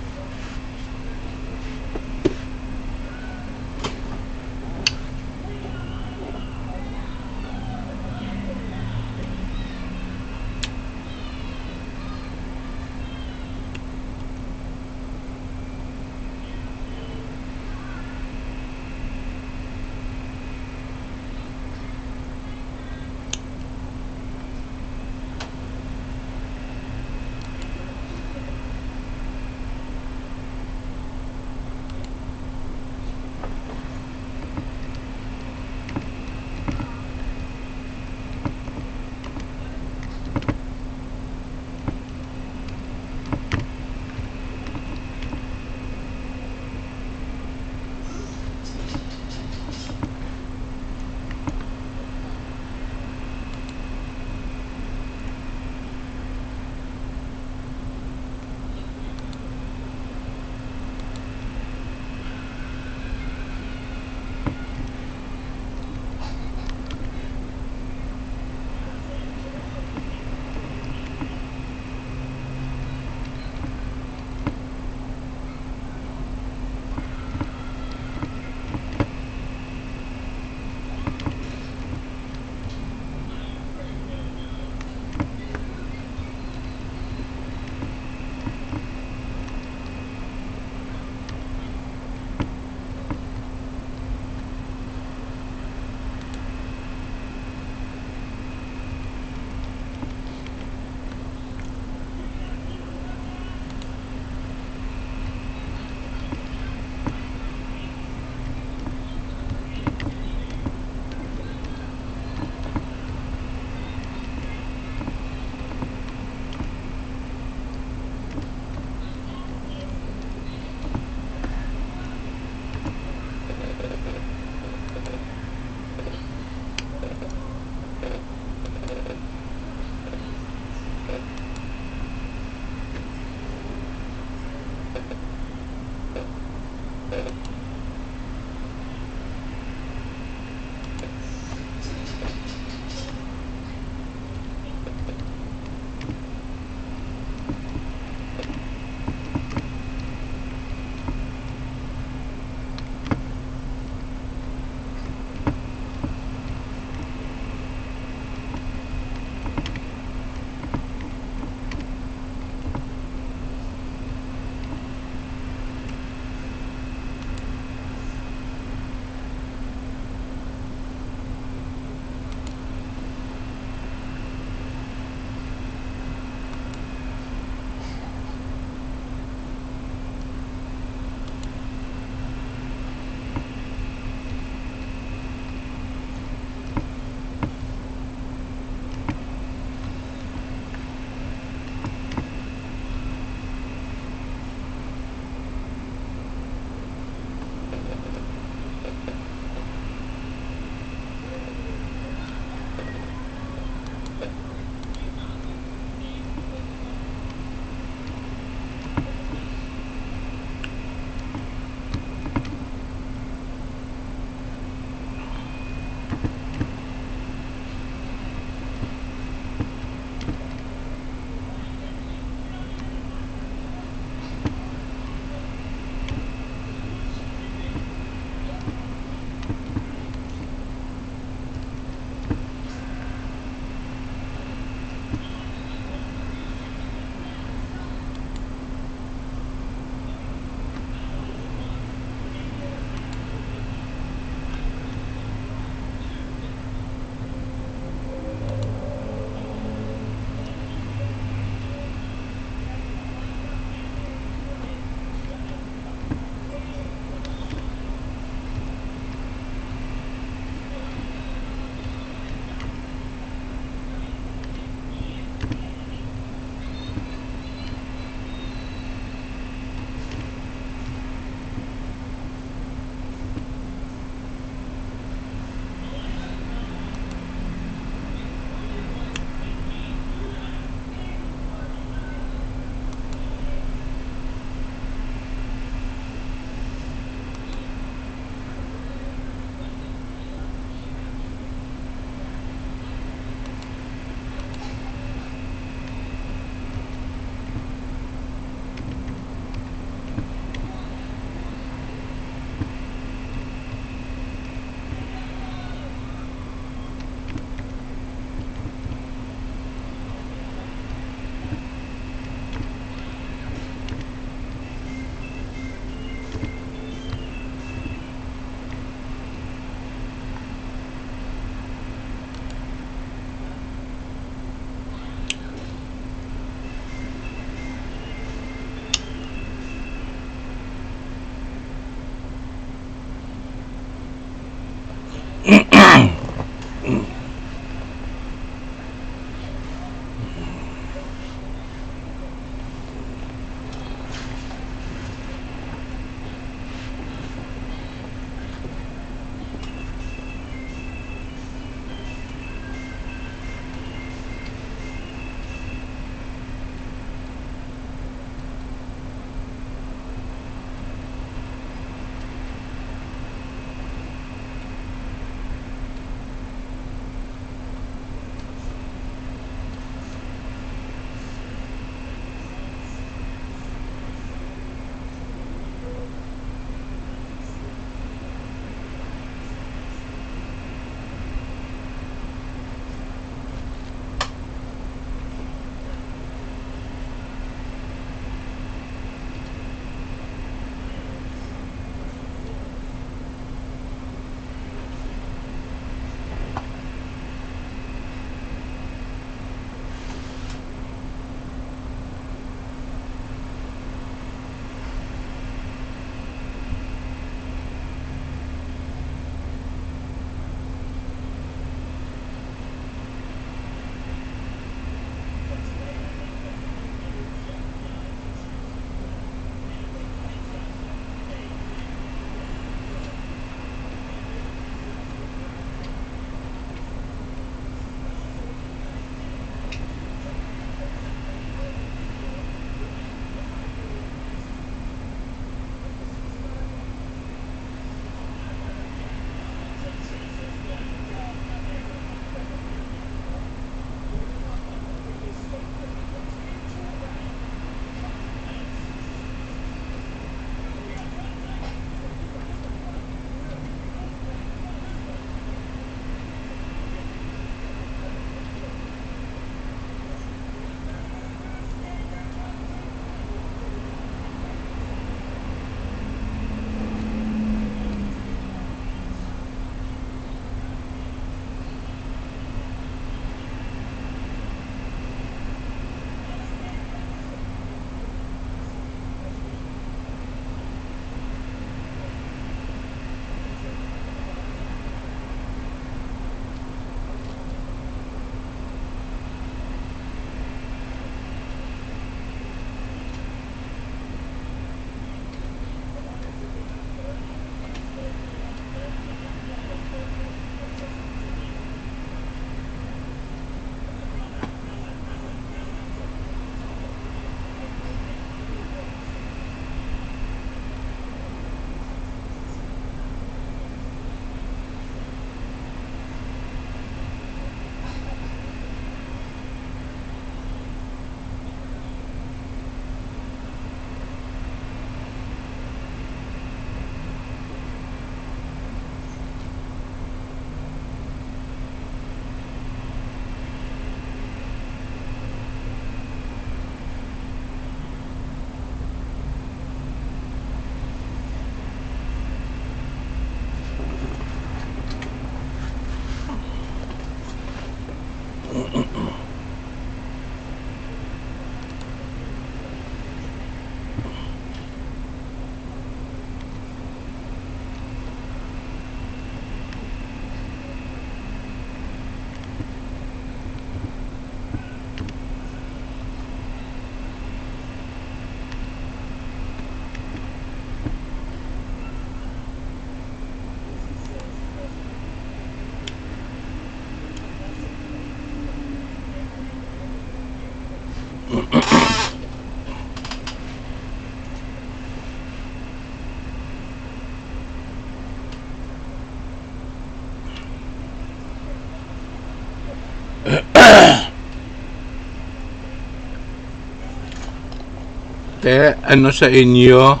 Eh, ano sa inyo,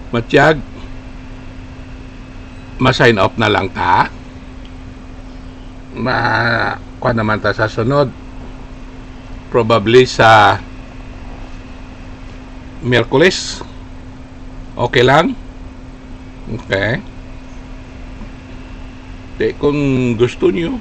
Matyag? Ma-sign off na lang ta? Ma, kuha naman ta sa sunod. Probably sa Miyerkules. Okay lang? Okay. Di, kung gusto nyo,